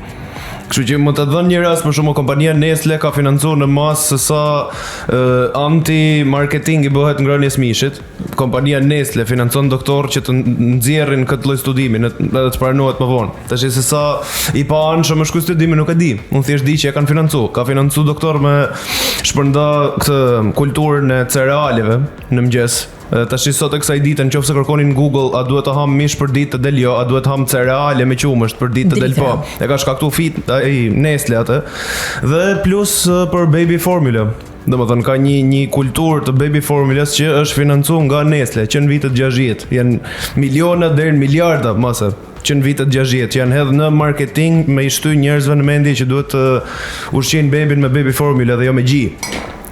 Kështu që mund të dhënë një rast për shembull kompania Nestle ka financuar në masë se sa uh, anti-marketing i bëhet ngrënies mishit. Kompania Nestle financon doktorë që të nxjerrin këtë lloj studimi në, edhe të pranohet më vonë. Tash se sa i paanshëm është ky studimi nuk e di. Unë thjesht di që e kanë financuar. Ka financuar doktor me shpërnda këtë kulturën e cerealeve në mëngjes. Edhe tash sot e kësaj dite në qoftë se kërkoni në Google a duhet të ham mish për ditë të del jo, a duhet të ham cereale me qumësht për ditë të del po. E ka shkaktu fit ai Nestle atë. Dhe plus për baby formula. Domethënë ka një një kulturë të baby formulas që është financuar nga Nestle që në vitet 60. Janë miliona deri në miliarda mase që në vitet 60 që janë hedh në marketing me i shty njerëzve në mendje që duhet të ushqejnë bebin me baby formula dhe jo me gji.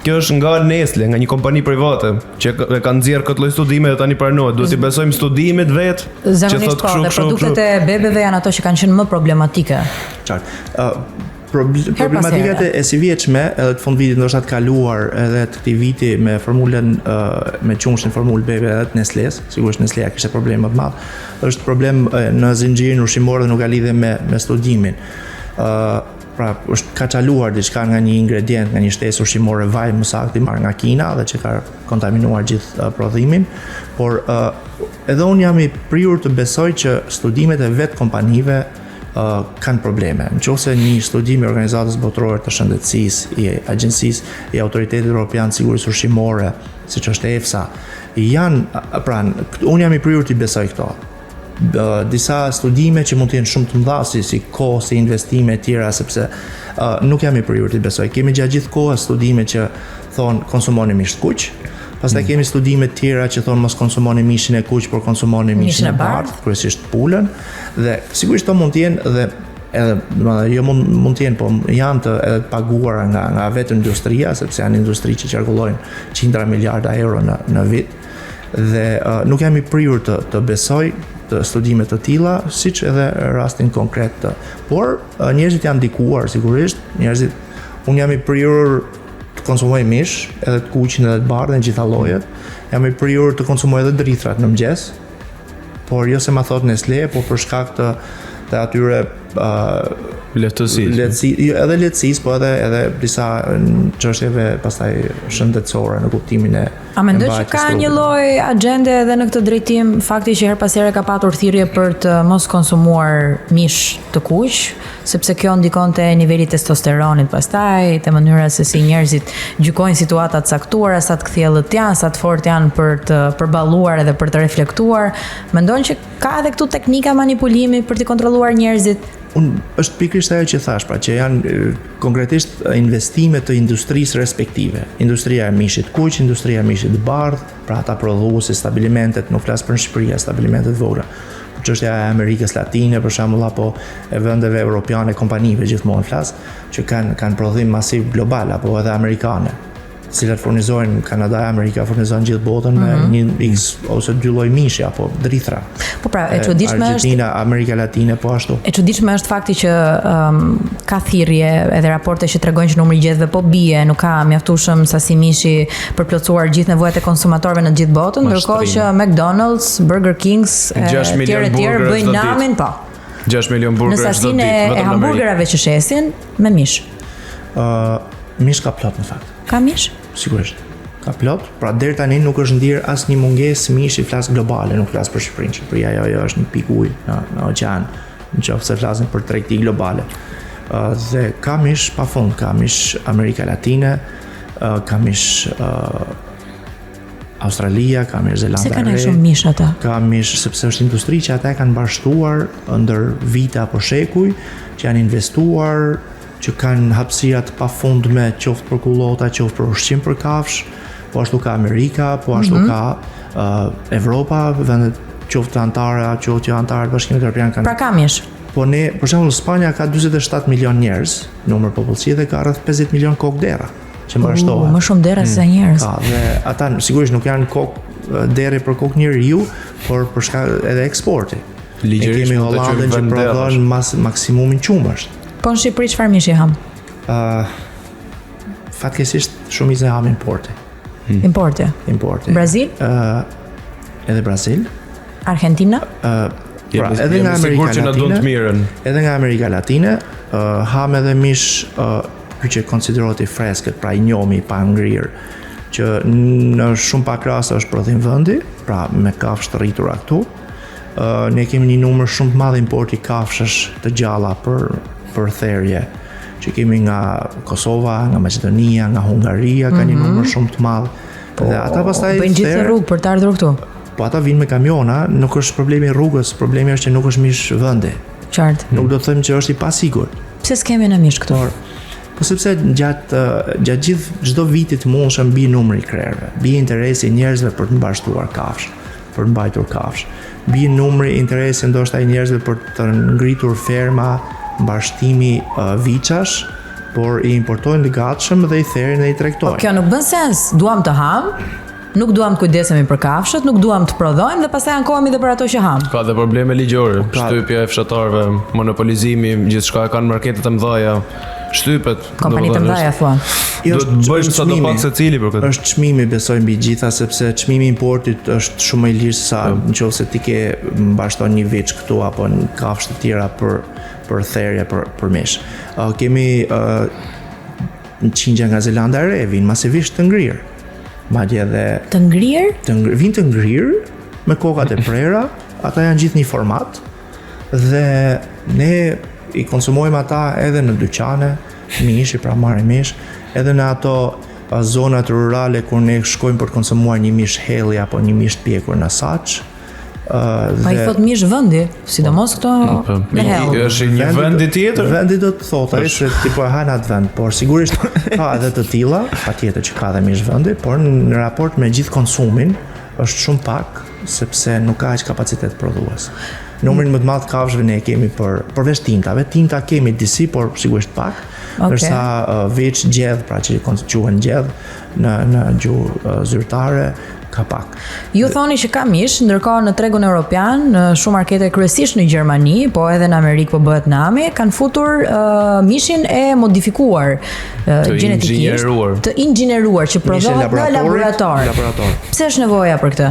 Kjo është nga Nestle, nga një kompani private që e ka nxjerr këtë lloj studime dhe tani pranohet. Duhet t'i besojmë studimit vet. Që thotë po, dhe produktet e bebeve janë ato që kanë qenë më problematike. Qartë. Uh, problematikat e sivjetshme edhe të fund vitit ndoshta të kaluar edhe të këtij viti me formulën uh, me qumështin formulë bebe edhe të Nestles, sigurisht Nestleja kishte problem më të madh. Është problem në zinxhirin ushqimor dhe nuk ka lidhje me me studimin. Ë uh, Pra, është ka çaluar diçka nga një ingredient, nga një shtesë ushqimore vaj më saktë i marrë nga Kina dhe që ka kontaminuar gjithë uh, prodhimin, por uh, edhe unë jam i prirur të besoj që studimet e vetë kompanive uh, kanë probleme. Në qoftë se një studim i Organizatës Botërore të Shëndetësisë, i Agjencisë, i Autoritetit Evropian të Sigurisë Ushqimore, siç është EFSA, janë, pra, unë jam i prirur t'i besoj këto. disa studime që mund të jenë shumë të mëdha si si kohë, si investime e tjera sepse uh, nuk jam i prirur t'i besoj. Kemi gjatë gjithë kohës studime që thonë konsumoni mish të kuq. Pastaj mm. kemi studime të tjera që thonë mos konsumoni mishin e kuq, por konsumoni mishin e bardhë, kryesisht pulën dhe sigurisht to mund të jenë dhe edhe domethënë jo mund mund të jenë, po janë të edhe të paguara nga nga vetë industria, sepse janë industri që qarkullojnë qindra miliarda euro në në vit. Dhe uh, nuk jam i prirur të të besoj të studime të tilla, siç edhe rastin konkret të. Por uh, njerëzit janë ndikuar sigurisht, njerëzit unë jam i prirur të konsumoj mish, edhe të kuqin edhe të bardhën, gjitha llojet. Jam i prirur të konsumoj edhe drithrat në mëngjes, por jo se ma thot Nestle, po për shkak të të atyre uh, lehtësisë. Lehtësi, jo, edhe lehtësisë, po edhe edhe disa çështjeve pastaj shëndetësore në kuptimin e A mendon që ka një lloj agjende edhe në këtë drejtim, fakti që herë pas here ka patur thirrje për të mos konsumuar mish të kuq, sepse kjo ndikon te niveli i testosteronit pastaj, te mënyra se si njerëzit gjykojnë situata të caktuara, sa të kthjellët janë, sa të fortë janë për të përballuar edhe për të reflektuar. Mendon që ka edhe këtu teknika manipulimi për të kontrolluar njerëzit? Unë është pikërisht ajo që thash, pra që janë konkretisht investime të industrisë respektive. Industria e mishit kuq, industria e mishit të bardhë, pra ata prodhuesit, stabilimentet, nuk flas për në Shqipëri, stabilimentet vogla. Por çështja e Amerikës Latine për shembull apo e vendeve europiane, kompanive gjithmonë flas, që kanë kanë prodhim masiv global apo edhe amerikane. të cilat furnizojnë Kanada e Amerika furnizojnë gjithë botën me mm -hmm. një x ose dy lloj mishi apo drithra. Po pra, e çuditshme është Argentina, Amerika Latine po ashtu. E çuditshme është fakti që um, ka thirrje edhe raporte që tregojnë që numri i gjetheve po bie, nuk ka mjaftueshëm sasi mishi për plotësuar gjithë nevojat e konsumatorëve në gjithë botën, ndërkohë që McDonald's, Burger Kings, e tjerë e tjerë bëjnë namin, po. 6 milion burgera çdo ditë, vetëm në Amerikë. Në hamburgerave që shesin me mish. Ë, uh, mish ka plot në fakt. Ka mish? Sigurisht. Ka plot. Pra deri tani nuk është ndier asnjë mungesë mishi, flas globale, nuk flas për Shqipërinë. Shqipëria jo, jo është një pikë ujë në në oqean, në qoftë se flasim për tregti globale. Uh, dhe ka mish pafund, ka mish Amerika Latine, uh, ka mish uh, Australia, ka mish Zelanda e Re. Pse kanë shumë mish ata? Ka mish sepse është industri që ata e kanë mbarështuar ndër vite apo shekuj, që janë investuar, që kanë hapësira të pafundme, qoftë për kullota, qoftë për ushqim për kafshë, po ashtu ka Amerika, po ashtu mm -hmm. ka uh, Evropa, vendet qoftë anëtare, qoftë jo anëtare të Bashkimit Evropian kanë. Pra ka mish. Po ne, për shembull, Spanja ka 47 milion njerëz, numër popullsie dhe ka rreth 50 milion kokë derra që mbarështohen. Më shumë derra se sa mm. njerëz. Ka dhe ata sigurisht nuk janë kokë derri për kokë njeriu, por për shkak edhe eksporti. Ligjërisht kemi Hollandën që prodhon mas, maksimumin qumësht. Po në Shqipëri çfarë mishi ham? Ë uh, fatkeqësisht shumicën e ham importi. Hmm. Importi. Importi. Brazil? Ë uh, edhe Brazil. Argentina? Ë uh, Pra, edhe nga Amerika që na duan të mirën. Edhe nga Amerika Latine, uh, ham edhe mish uh, ky që konsiderohet i freskët, pra i njomi, i pangrirë, që në shumë pak raste është prodhim vendi, pra me kafshë të rritura këtu. Uh, ne kemi një numër shumë të madh importi kafshësh të gjalla për për therje që kemi nga Kosova, nga Maqedonia, nga Hungaria, ka një mm -hmm. numër shumë të madh. Po, dhe ata pastaj bëjnë gjithë rrugë për të ardhur këtu. Po ata vijnë me kamiona, nuk është problemi i rrugës, problemi është që nuk është mish vendi. Qartë. Nuk do të them që është i pasigurt. Pse s'kemi ne mish këtu? Por, po sepse gjatë gjatë gjithë çdo viti të mundshëm bie numri i krerëve, bie interesi i njerëzve për të mbarshtuar kafshë, për të mbajtur kafshë. Bie numri interesi ndoshta i njerëzve për të ngritur ferma mbarshtimi uh, viçash, por i importojnë të gatshëm dhe i therin dhe i tregtojnë. Po kjo nuk bën sens. Duam të ham, nuk duam të kujdesemi për kafshët, nuk duam të prodhojmë dhe pastaj ankohemi dhe për ato që ham. Ka dhe probleme ligjore, po shtypja e fshatarëve, monopolizimi, gjithçka e kanë marketet e mëdha, shtypet. Kompanitë e mëdha thua. Jo, Duhet të bëjmë sa do pak secili për këtë. Është çmimi besoj mbi gjitha sepse çmimi i importit është shumë më i lirë se sa po. në qoftë se ti ke mbarshton një viç këtu apo një kafshë të tjera për për therje për për mish. Uh, kemi uh, qingja nga Zelanda e Re vijnë masivisht të ngrirë. Madje edhe të ngrirë? Të ngrirë, vijnë të ngrirë me kokat e prera, ata janë gjithë një format dhe ne i konsumojmë ata edhe në dyqane, mishi, pra marrim mish, edhe në ato zonat rurale kur ne shkojmë për të konsumuar një mish helli apo një mish të pjekur në saç, Uh, Pa i thot mish vendi, sidomos këto po, po. me hell. Është një vend tjetër. Vendi do të thotë ai se ti po e han atë vend, por sigurisht ka edhe të tilla, patjetër që ka edhe mish vendi, por në raport me gjithë konsumin është shumë pak sepse nuk ka aq kapacitet prodhues. Numrin më të madh të kafshëve ne e kemi për përveç tintave, tinta kemi disi, por sigurisht pak. Okay. Ndërsa uh, viç gjedh, pra që quhen gjedh në në gjuhë uh, zyrtare, ka pak. Ju thoni që ka mish, ndërkohë në tregun europian, në shumë markete kryesisht në Gjermani, po edhe në Amerikë po bëhet nami, kanë futur uh, mishin e modifikuar uh, të gjenetikisht, të inxhinieruar që prodhohet në laborator. Laborator. Pse është nevoja për këtë?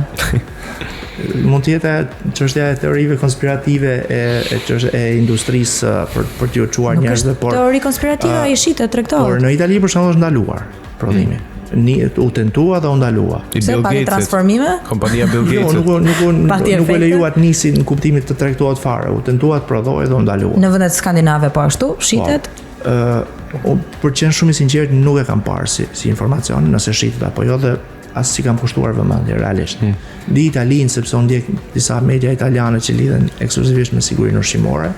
Mund të jetë çështja e teorive konspirative e e çështja e industrisë për për t'ju çuar njerëzve, por teori konspirative uh, ai shitet tregtohet. Por në Itali për shembull është ndaluar prodhimi. Mm. Ni, u tentua dhe u ndalua. I Pse pati transformime? Kompania Bill jo, Gates. Jo, nuk nuk nuk, nuk u lejua të nisi në kuptimin të tregtohet fare. U tentua të prodhohej dhe u ndalua. Në vendet skandinave po ashtu shitet? Po. Ë, uh, për të qenë shumë i sinqert, nuk e kam parë si si informacion, nëse shitet apo jo dhe as s'i kam kushtuar vëmendje realisht. Hmm. Di Italinë sepse unë ndjek disa media italiane që lidhen ekskluzivisht me sigurinë ushqimore.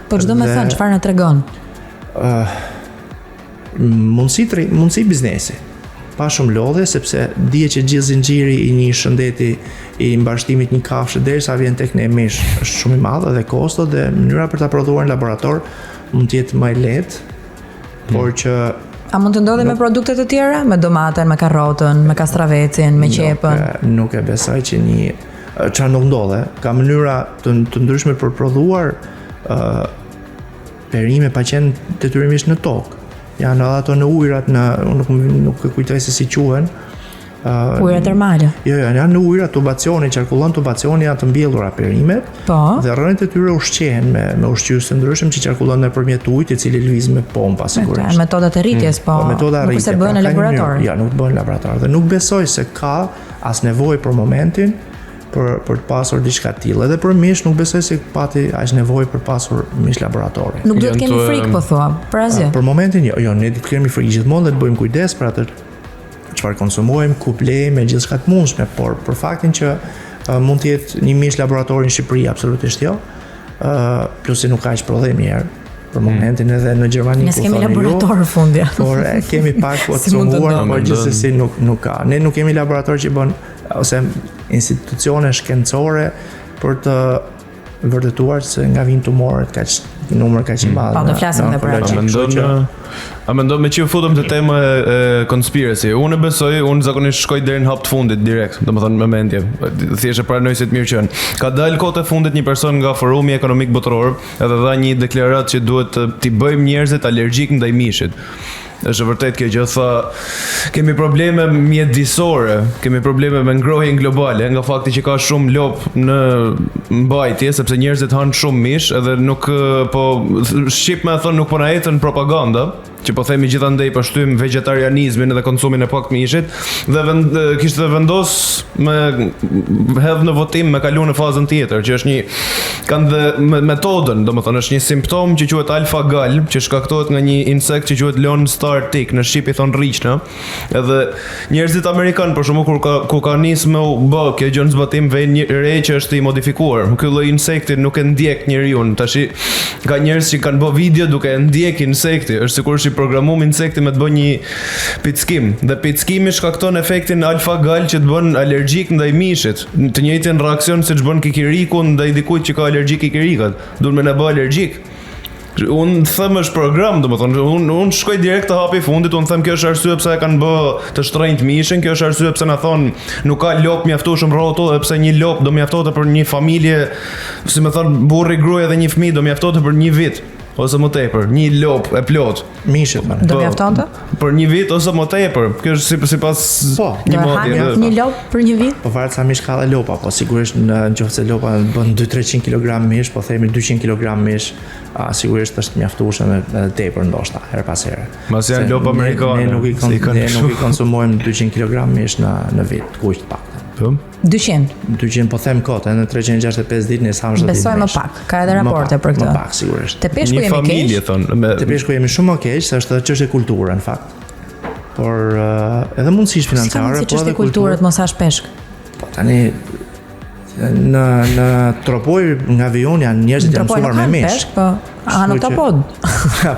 Po ç'do me thënë, çfarë na tregon? Ë uh, Mundësi tre, mundësi biznesi. Pa shumë lodhje sepse dihet që gjithë zinxhiri i një shëndeti i mbarshtimit një kafshë derisa vjen tek ne mish është shumë i madh dhe kosto dhe mënyra për ta prodhuar në laborator mund të jetë më e lehtë, hmm. por që A mund të ndodhi me produkte të tjera, me domaten, me karrotën, me kastravecin, me qepën? Nuk, nuk e besoj që një çfarë nuk ndodhe, ka mënyra të, të ndryshme për prodhuar ë uh, Perime pa qenë detyrimisht në tokë. Janë edhe ato në ujërat në unë nuk nuk e kujtoj se si quhen. Uh, ujëra termale. Jo, jo, janë në ujëra tubacioni, qarkullon tubacioni, janë të mbjellura perimet. Po. Dhe rrënjët e tyre ushqehen me me ushqyes të ndryshëm që qarkullon nëpërmjet ujit, i cili lëviz me pompa sigurisht. Metodat e rritjes, mm. po. Po metoda e rritjes. Nuk se bëhen pra, në laborator. Jo, nuk bëhen në laborator dhe nuk besoj se ka as nevojë për momentin për për të pasur diçka të tillë. Edhe për mish nuk besoj se pati aq nevojë për pasur mish laboratori. Nuk duhet të kemi frikë, po thua, për asgjë. Për momentin jo, jo, ne do të kemi frikë gjithmonë dhe të bëjmë kujdes për atë çfarë konsumojmë, ku blejmë e gjithçka të mundshme, por për faktin që uh, mund të jetë një mish laboratori në Shqipëri, absolutisht jo. Ë, uh, plus se nuk ka aq prodhim një herë për hmm. momentin edhe në Gjermani ne s'kemi laborator fundja. Por e kemi pak po të cunguar, por gjithsesi nuk nuk ka. Ne nuk kemi laborator që bën ose institucione shkencore për të vërtetuar se nga vijnë tumoret kaq numër kaq i mm. madh. Po do flasim edhe për atë. A mendon që a mendon me që u futëm te tema e, e conspiracy. Unë besoj, unë zakonisht shkoj deri në hap të fundit direkt, domethënë me mendje. Thjesht e pranoj si të mirëqenë. Ka dalë kohët e fundit një person nga Forumi Ekonomik Botëror edhe dha një deklaratë që duhet t'i bëjmë njerëzit alergjik ndaj mishit. Është e vërtet kjo gjë tha kemi probleme mjedisore, kemi probleme me ngrohjen globale nga fakti që ka shumë lop në mbajtje sepse njerëzit hanë shumë mish edhe nuk po shqip me thon nuk po na ecën propaganda që po themi gjithandej po shtym vegetarianizmin edhe konsumin e pak mishit dhe vend, kishte vendos me hedh në votim me kalu në fazën tjetër që është një kanë dhe me, metodën, domethënë është një simptom që quhet alfa gal, që shkaktohet nga një insekt që quhet Lone Star Tick, në shqip i thon rriqna. Edhe njerëzit amerikan për shembull kur ka ku ka nis me u bë kjo gjë në zbatim vejnë një re që është i modifikuar. Ky lloj insekti nuk e ndjek njeriun. Tashi ka njerëz që kanë bë video duke e ndjek insekti, është sikur është i programuar insekti me të bë një pickim dhe pickimi shkakton efektin alfa gal që të bën alergjik ndaj mishit. Të njëjtin reaksion siç bën kikiriku ndaj dikujt që ka alergji kikirikat. Duhet me na bë alergjik. Unë them është program, domethënë, unë unë shkoj direkt te hapi i fundit, unë them kjo është arsye pse e kanë bë të shtrenjtë mishin, kjo është arsye pse na thon nuk ka lop mjaftueshëm rrotull, edhe pse një lop do mjaftonte për një familje, si më thon burri, gruaja dhe një fëmijë do mjaftonte për një vit ose më tepër, një lop e plot. Mishit, më. Do po, mjaftonte? Për një vit ose më tepër. Kjo është si sipas po, një moti. Do një lop për një vit? Po varet sa mish ka dhe lopa, po sigurisht në qoftë se lopa bën 2-300 kg mish, po themi 200 kg mish, a, sigurisht është mjaftueshëm edhe tepër ndoshta herë pas here. Masi janë lopë amerikane. Ne nuk i kon, ne nuk i konsumojmë 200 kg mish në në vit, të kuq të paktën. Po. 200. 200 po them kot, edhe në 365 ditë ne s'hamë çdo ditë. Besoj më pak, ka edhe raporte për këtë. Më pak sigurisht. Te peshku jemi keq. Një familje thon, me Te peshku jemi shumë më keq, se është edhe çështje kulture në fakt. Por edhe mundësish financiare, po edhe kulturë të mos hash peshk. Po tani në në Tropojë nga vij unë janë njerëzit janë mësuar me mish. Peshk, po hanë oktapod.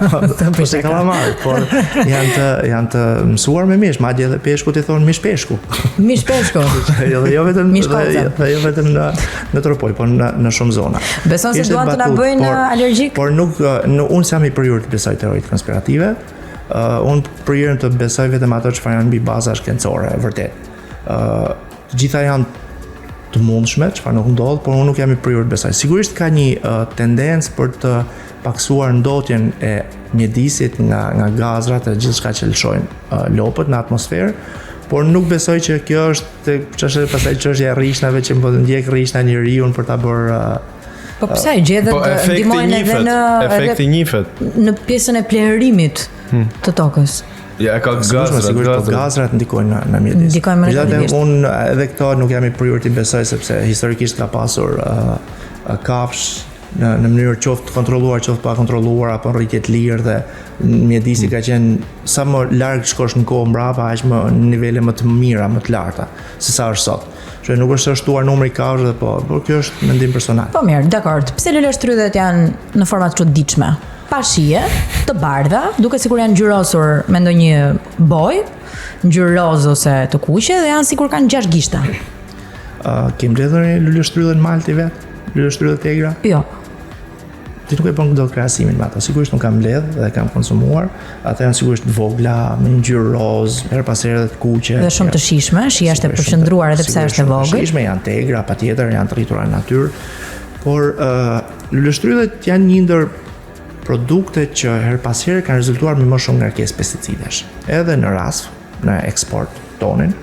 Po, po se kallamar, por janë të janë të mësuar me mish, madje edhe peshkut i thonë mish peshku. Mish peshku. Jo, jo vetëm mish dhe, dhe jo vetëm në në Tropojë, por në në shumë zona. Beson se duan të na bëjnë alergjik? Por nuk në unë s'jam i prirur të besoj teoritë konspirative. Uh, unë prirem të besoj vetëm ato çfarë janë mbi baza shkencore, vërtet. Ë uh, Të gjitha janë të mundshme, çfarë nuk ndodh, por unë nuk jam i prirur të besoj. Sigurisht ka një uh, tendencë për të paksuar ndotjen e mjedisit nga nga gazrat e gjithçka që lëshojnë uh, lopët në atmosferë, por nuk besoj që kjo është çështje pastaj çështja e rrishnave që po ndjek rrishna njeriun për ta bërë uh, Po pse gjedhët po, ndihmojnë edhe në efekti njifet në pjesën e plehërimit hmm. të tokës. Ja, e ka gazrat, sigurisht, po gazrat ndikojnë në, në mjedis. Ndikojnë më Megjithatë, unë edhe këto nuk jam i prirur t'i besoj sepse historikisht ka pasur uh, kafshë në në mënyrë qoftë të kontrolluar, qoftë pa kontrolluar apo në rritje të lirë dhe mjedisi mm. ka qenë sa më larg shkosh në kohë mbrapa, aq më në nivele më të mira, më të larta se sa është sot. Që nuk është se është shtuar numri i kafshëve, po, por kjo është mendim personal. Po mirë, dakord. Pse luleshtrydhet janë në forma të çuditshme? pa shije, të bardha, duket sikur janë ngjyrosur me ndonjë bojë, ngjyrë rozë ose të kuqe dhe janë sikur kanë gjashtë gishta. Uh, ke mbledhur një luleshtrydhe në mal ti vetë? Luleshtrydhe të egra? Jo. Ti nuk e bën dot krahasimin me ato. Sigurisht unë kam mbledh dhe kam konsumuar. Ato janë sigurisht të vogla, me ngjyrë rozë, herë pas here të kuqe. Dhe shumë të shijshme, shija është e përqendruar edhe pse është e vogël. Të shijshme janë të egra, patjetër janë të rritura në natyrë. Por ë uh, Luleshtrydhet janë një ndër produktet që herë pas here kanë rezultuar me më shumë ngarkesë pesticidesh. Edhe në RASFF, në eksport tonin,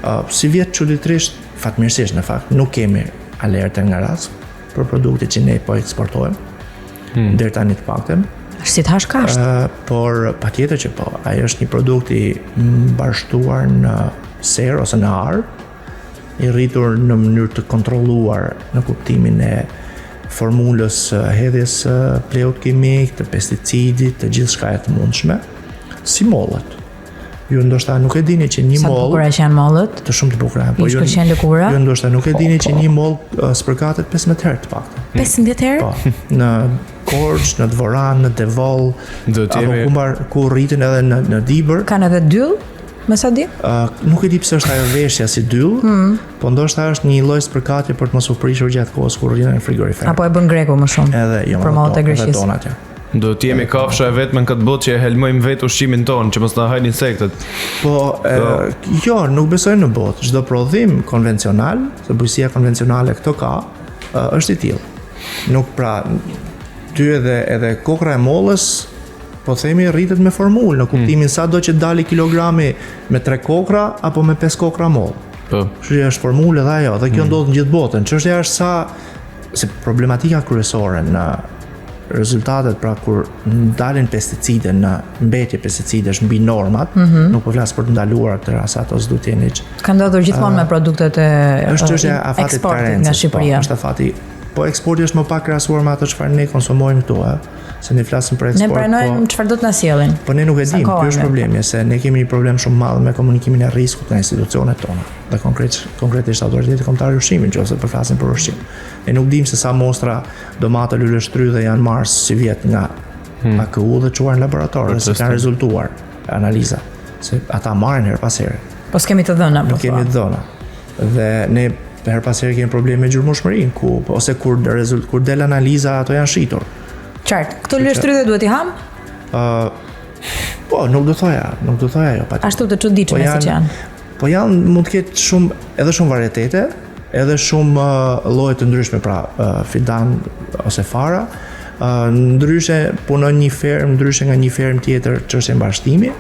uh, sivjet çuditërisht, fatmirësisht në fakt, nuk kemi alerte nga RASFF për produktet që ne po eksportojmë. Hmm. Deri tani të paktën. Është si të hash kashtë. Uh, por patjetër që po, ai është një produkt i mbarështuar në serë ose në arë, i rritur në mënyrë të kontrolluar në kuptimin e formulës së hedhjes së plehut kimik, të pesticidit, të gjithçkaje të mundshme, si mollët. Ju ndoshta nuk e dini që një mollë. Sa të bukura që janë mollët? Të shumë të bukura. Po ju shkëlqen lëkura? Ju ndoshta nuk e po, dini që po. një mollë uh, spërkatet 15 herë të paktën. 15 herë? Po. Në Korçë, në Dvoran, në Devoll, apo ku mbar ku rriten edhe në në Dibër. Kanë edhe dyll? Me sa di? Uh, nuk e di pse është ajo veshja si dyll, mm. po ndoshta është një lloj spërkatje për të mos u prishur gjatë kohës kur rrinë në frigorifer. Apo e bën greku më shumë. Edhe jo, për mollët e Greqisë. Edhe Do të jemi kafsha e vetme në këtë botë që e helmojmë vetë ushqimin tonë, që mos na hajnë insektet. Po, e, po. jo, nuk besoj në botë. Çdo prodhim konvencional, se bujqësia konvencionale këto ka, është i tillë. Nuk pra, ty edhe edhe kokrra e mollës Po themi rritet me formulë, në kuptimin mm. sa do që dali kilogrami me 3 kokra apo me 5 kokra mollë. Po. Kështu që është formulë edhe ajo, dhe kjo mm. ndodh në gjithë botën. Çështja është sa se problematika kryesore në rezultatet pra kur dalin pesticide në mbetje pesticidesh mbi normat, mm -hmm. nuk po flas për të ndaluar këtë rast, ato s'do të jenë hiç. Ka ndodhur gjithmonë uh, me produktet e është çështja e afatit karencës nga po, Shqipëria. Po, është afati. Po eksporti është më pak krahasuar me ato çfarë ne konsumojmë këtu, ë se ne flasim për eksport. Ne pranojmë po, çfarë do të na sjellin. Po ne nuk e dimë, ky është problemi, se ne kemi një problem shumë madh me komunikimin e riskut nga institucionet tona dhe konkret konkretisht autoriteti kombëtar i ushqimit, nëse po flasim për ushqim. Ne nuk dimë se sa mostra domate luleshtrydhe janë marrë sivjet nga hmm. AKU dhe çuar në laborator dhe se kanë rezultuar analiza se ata marrin herë pas here. Po s'kemi të dhëna, po. Nuk kemi të dhëna. Dhe ne herë pas here kemi probleme me gjurmueshmërinë, ku ose kur rezult kur del analiza ato janë shitur. Qartë. Këto luleshtrydhe duhet t'i ham? Ë uh, Po, nuk do thoja, nuk do thoja jo patjetër. Ashtu të çuditshme po siç janë. Po janë, mund të ketë shumë edhe shumë varietete, edhe shumë uh, lloje të ndryshme, pra uh, fidan ose fara. Uh, ndryshe punon një fermë, ndryshe nga një fermë tjetër çështje mbarështimi,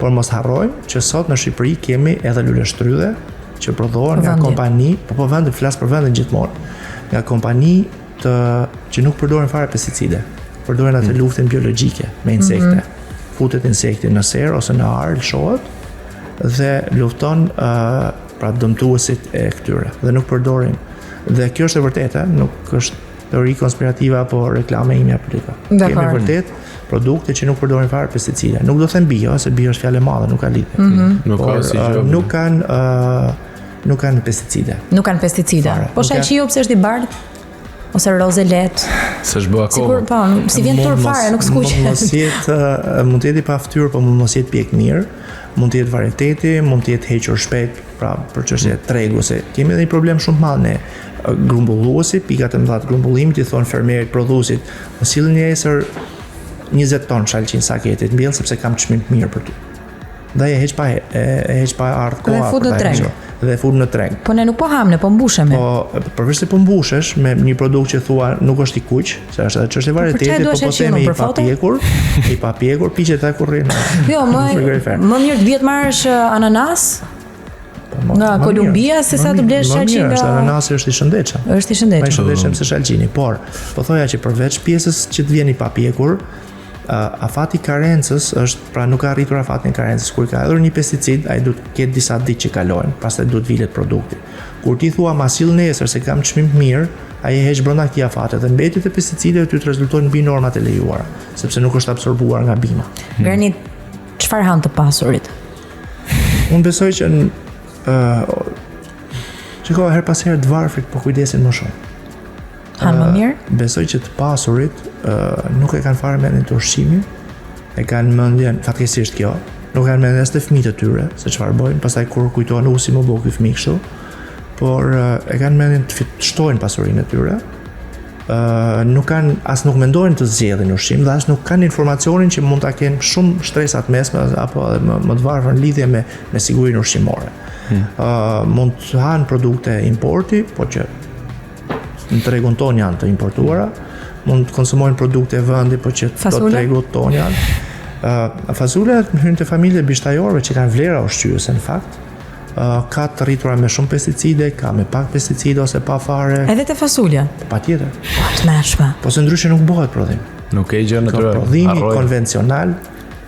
por mos harrojmë që sot në Shqipëri kemi edhe luleshtrydhe që prodhohen nga kompani, po po vendi flas për vendin gjithmonë, nga kompani të që nuk përdorin fare pesticide, përdorin atë mm. luftën biologjike me insekte. Mm -hmm. Futet insekti në serë ose në arë, lëshohet dhe lufton uh, pra dëmtuesit e këtyre dhe nuk përdorin. Dhe kjo është e vërtetë, nuk është teori konspirative apo reklame imja për diçka. Kemi vërtet produkte që nuk përdorin fare pesticide. Nuk do them bio, se bio është fjalë e madhe, nuk ka lidhje. Mm -hmm. Nuk Por, ka si gjë. Nuk kanë uh, nuk kanë pesticide. Nuk kanë pesticide. Fare. Po shalqiu pse është i bardhë? Ose roze lehtë. S'është bë akoma. Sikur po, s'i vjen turp fare, nuk skuqet. Mund mos jetë, mund të jetë i paftyrë, po mund mos jetë pjek mirë, mund të jetë varieteti, mund të jetë hequr shpejt, pra për çështje tregu se kemi edhe një problem shumë të madh ne grumbulluesi, pikat e mëdha të grumbullimit i thonë fermerit, prodhuesit, më sillni nesër 20 ton shalqi në saketit mbjell sepse kam çmim të mirë për ty. Dhe e heq pa e, e heq pa ardh koha. Dhe fut në treg. Dhe e fut në treg. Po ne nuk po ham, ne po mbushemi. Po përveç se po mbushesh me një produkt që thua nuk është i kuq, se është edhe çështje po varieteti, po po themi i papjekur, i papjekur, piqet e kur rrin. Jo, më më mirë të bie të marrësh eh, ananas Po, nga Kolumbia se sa të blesh shalqi nga është ananasi është i shëndetshëm. Është i shëndetshëm. Më i shëndetshëm se shalqini, por po thoja që përveç pjesës që të vjen i papjekur, uh, afati i karencës është, pra nuk ka arritur afatin e karencës. Kur ka hedhur një pesticid, ai duhet të ketë disa ditë që kalojnë, pastaj duhet vilet produkti. Kur ti thua ma sill nesër se kam çmim të mirë, ai e heq brenda këtij afati dhe mbetjet e pesticideve ty të rezultojnë mbi normat e lejuara, sepse nuk është absorbuar nga bima. Granit, çfarë hanë të pasurit? Unë besoj që ë uh, Shiko, herë pas here të varfrit po kujdesen më shumë. Hanë më mirë? Besoj që të pasurit uh, nuk e kanë fare mendjen te ushqimi, e kanë mendjen, fatkeqësisht kjo, nuk e kanë mendjen as te fëmijët e tyre, se çfarë bëjnë, pastaj kur kujtohen u si më bë ky fëmijë kështu, por uh, e kanë mendjen të shtojnë pasurinë e tyre, uh, nuk kanë as nuk mendojnë të zgjedhin ushqim dhe as nuk kanë informacionin që mund ta kenë shumë shtresa të mesme apo edhe më, më të varfër në lidhje me me sigurinë ushqimore. Hmm. Uh, mund të hanë produkte importi, po që në tregun tonë janë të importuara, mund të konsumojnë produkte vendi, po që të tregut tonë janë. Uh, Fasule hyn te familja e bishtajorëve që kanë vlera ushqyese në fakt. Uh, ka të rritura me shumë pesticide, ka me pak pesticide ose pa fare. Edhe te fasulja. Po patjetër. Po të tmerrshme. Po se ndryshe nuk bëhet prodhim. Nuk e gjë natyrale. Prodhimi konvencional,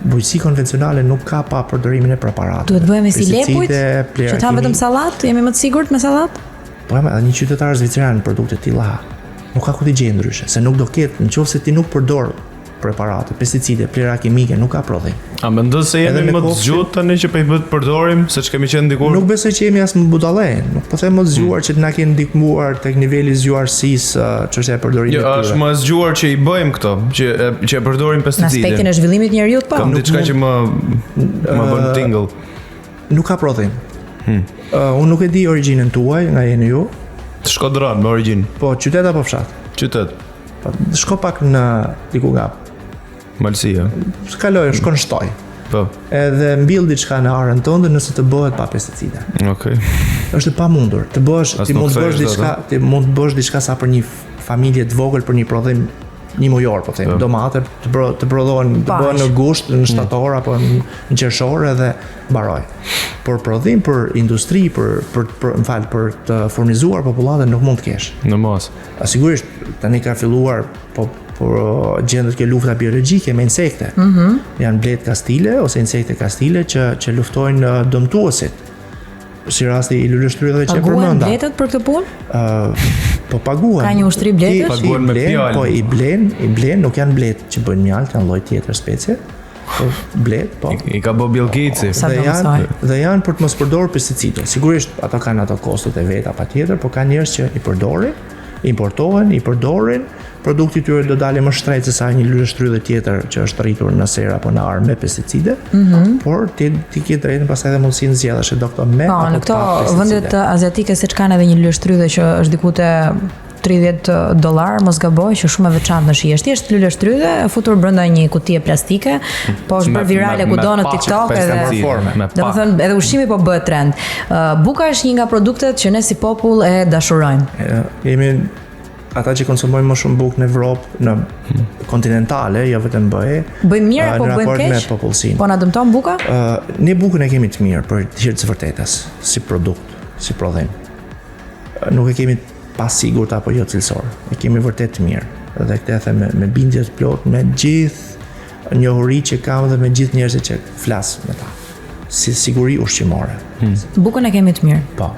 bujqësi konvencionale nuk ka pa përdorimin e preparateve. Duhet bëhemi si lepujt, që të hamë vetëm sallatë, jemi më të sigurt me sallatë? Po edhe një qytetar zviceran produkte të tilla nuk ka ku t'i gjejë ndryshe, se nuk do ketë, në qoftë se ti nuk përdor preparate, pesticide, plehra kimike, nuk ka prodhim. A mendon se jemi më të zgjuar tani që po i përdorim se ç'kemi qenë dikur? Nuk besoj që jemi as më budallenj, nuk po them më të zgjuar hmm. që të na kenë ndihmuar tek niveli i zgjuarsisë, çështja e përdorimit. Jo, është më zgjuar që i bëjmë këto, që që e përdorim pesticidin. Në aspektin e zhvillimit të njeriut po. Kam diçka që më më bën tingle. Nuk ka prodhim. Hmm. Uh, unë nuk e di origjinën tuaj, nga jeni ju. Shkodran me origjinë. Po, qytet apo fshat? Qytet. Po, shko pak në diku nga Malësia. Kaloj, shko në Shtoj. Po. Edhe mbill diçka në arën tënde nëse të bëhet pa pesticide. Okej. Okay. Është e pamundur. Të bësh, ti mund të bësh diçka, ti mund të bësh diçka sa për një familje të vogël për një prodhim. një mujor, po themi, domate të bro, të prodhohen të Po, bëhen në aq. gusht, në shtator apo në në qershor edhe mbaroj. Por prodhim për industri, për për, për më fal, për të furnizuar popullatën nuk mund të kesh. Në mos. A sigurisht tani ka filluar po po gjendet kjo lufta biologjike me insekte. Mm -hmm. Janë bletë kastile ose insekte kastile që që luftojnë ë, dëmtuesit. Si rasti i luleshtrydheve që e Paguhen përmenda. bletët për këtë punë? Ë, po paguhen. Ka një ushtri bletësh? Ti- ti Paguhen me blen, pjalë. Po i blen, i blen, nuk janë bletë që bëjnë mjalt, janë lloj tjetër specie. Po blet, po. I ka bë Bill Gatesi. Sa Dhe do janë mësoj. dhe janë për të mos përdorur pesticide. Sigurisht ato kanë ato kostot e veta patjetër, por ka njerëz që i përdorin, importohen, i përdorin, produkti i tyre do dalë më shtrenjtë se sa një luleshtrydhe tjetër që është rritur në serë apo në armë me pesticide. Mm -hmm. Por ti ti ke drejtën pastaj edhe mundësinë zgjedhësh e do këto me Po, apo në këto pa pesticide. vendet aziatike siç kanë edhe një luleshtrydhe që është diku te 30 dollar, mos gaboj, që është shumë e veçantë në shije. Është thjesht luleshtrydhe e futur brenda një kutie plastike, po është bërë virale kudo në TikTok edhe forme. Me Do të pak. thënë edhe ushqimi po bëhet trend. Ë, buka është një nga produktet që ne si popull e dashurojmë. E, jemi ata që konsumojnë më shumë bukë në Evropë, në kontinentale, jo vetëm BE. Bëjmë mirë ë, apo në bëjmë raport me keq? popullsinë. Po na dëmton buka? Ë, ne bukën e kemi të mirë për hir të së vërtetës, si produkt, si prodhim. Ë, Nuk e kemi pasigurt apo jo cilësor. E kemi vërtet të mirë. Dhe këtë e them me, me bindje të plotë, me gjithë njohuri që kam dhe me gjithë njerëzit që flas me ta. Si siguri ushqimore. Bukën e kemi të mirë. Po.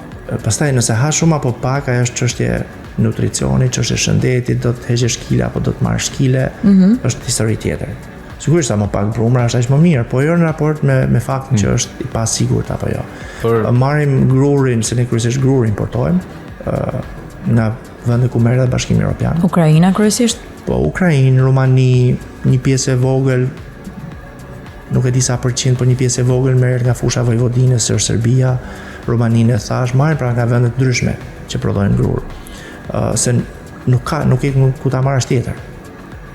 Pastaj nëse ha shumë apo pak, ajo është çështje nutricioni, çështje shëndeti, do të heqësh kile apo do të marrësh kile, mm -hmm. është histori tjetër. Sigurisht sa më pak brumra është aq më mirë, po jo në raport me me faktin që është i pasigurt apo jo. Për- Marrim grurin, se ne kryesisht grur importojmë ë nga vende ku merret Bashkimi Evropian. Ukraina kryesisht. Po Ukrainë, Rumani, një pjesë e vogël nuk e di sa përqind, por një pjesë e vogël merret nga fusha Vojvodinës, që është Serbia, Rumaninë e thash, marrin pra nga vende të ndryshme që prodhojnë grur. Ë se nuk ka nuk e ku ta marrësh tjetër.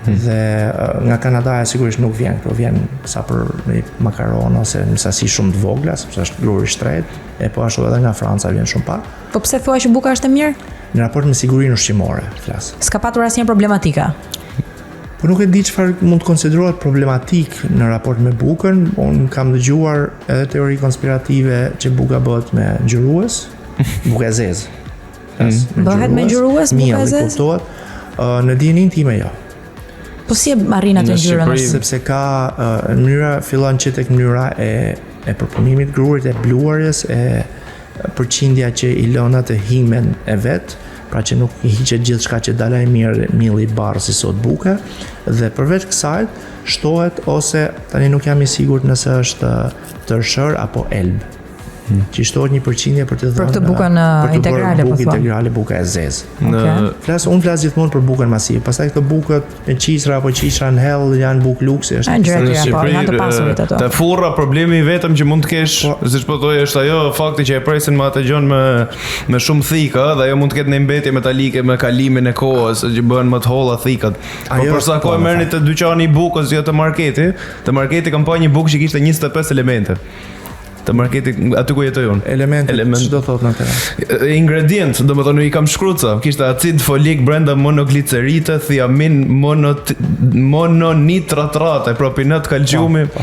Dhe ë, nga Kanadaja sigurisht nuk vjen, këto vjen sa për një makaron ose në sasi shumë të vogla, sepse është gruri i shtrenjtë, e po ashtu edhe nga Franca vjen shumë pak. Po pse thua që buka është e mirë? Në raport me sigurinë ushqimore, flas. S'ka patur asnjë problematika. Po nuk e di çfarë mund të konsiderohet problematik në raport me bukën. Unë kam dëgjuar edhe teori konspirative që buka bëhet me ngjyrues, buka e zezë. Flas, Mm. Bëhet me ngjyrues buka e mielli, zezë? kuptohet. Ë, në dijenin time jo, Po si e arrin atë Në ngjyrën? Shqipëri- sepse ka ë, mënyra fillon që tek mënyra e e përpunimit grurit, e bluarjes, e përqindja që i lën atë himen e vet, pra që nuk i hiqet gjithçka që dala e mirë milli i barrë si sot buke dhe përveç kësaj shtohet ose tani nuk jam i sigurt nëse është ë, tërshër apo elb. Që i shtohet një përqindje për të dhënë Për këtë bukën, ë, për të bërë integrale, po bukë thua. integrale, buka e zezë. Në Okej. Flas, unë flas gjithmonë për bukën masive. Pastaj këto bukët me qiqra apo qiqra në hell janë bukë luksi, është A, gjëra Në tjera, po, Shqipëri, janë të pasurit ato. Te furra problemi i vetëm që mund të kesh, siç po thoj, është ajo fakti që e presin me atë gjën me me shumë thika dhe ajo mund të ketë një mbetje metalike me kalimin e kohës që bëhen më të holla thikat. Po Ajo për sa është kohë po, merrni te dyqani i bukës, jo te marketi, te marketi kam pa një bukë që kishte 25 elemente. Te marketi aty ku jetoj unë. Elemente, Element- ç'do thotë në atë rast? Ingredient, do më thonë, i kam shkruca. Kishte acid folik brenda monoglicerite, thiamin, monot, mononitratrate, propinat kalciumi. Po,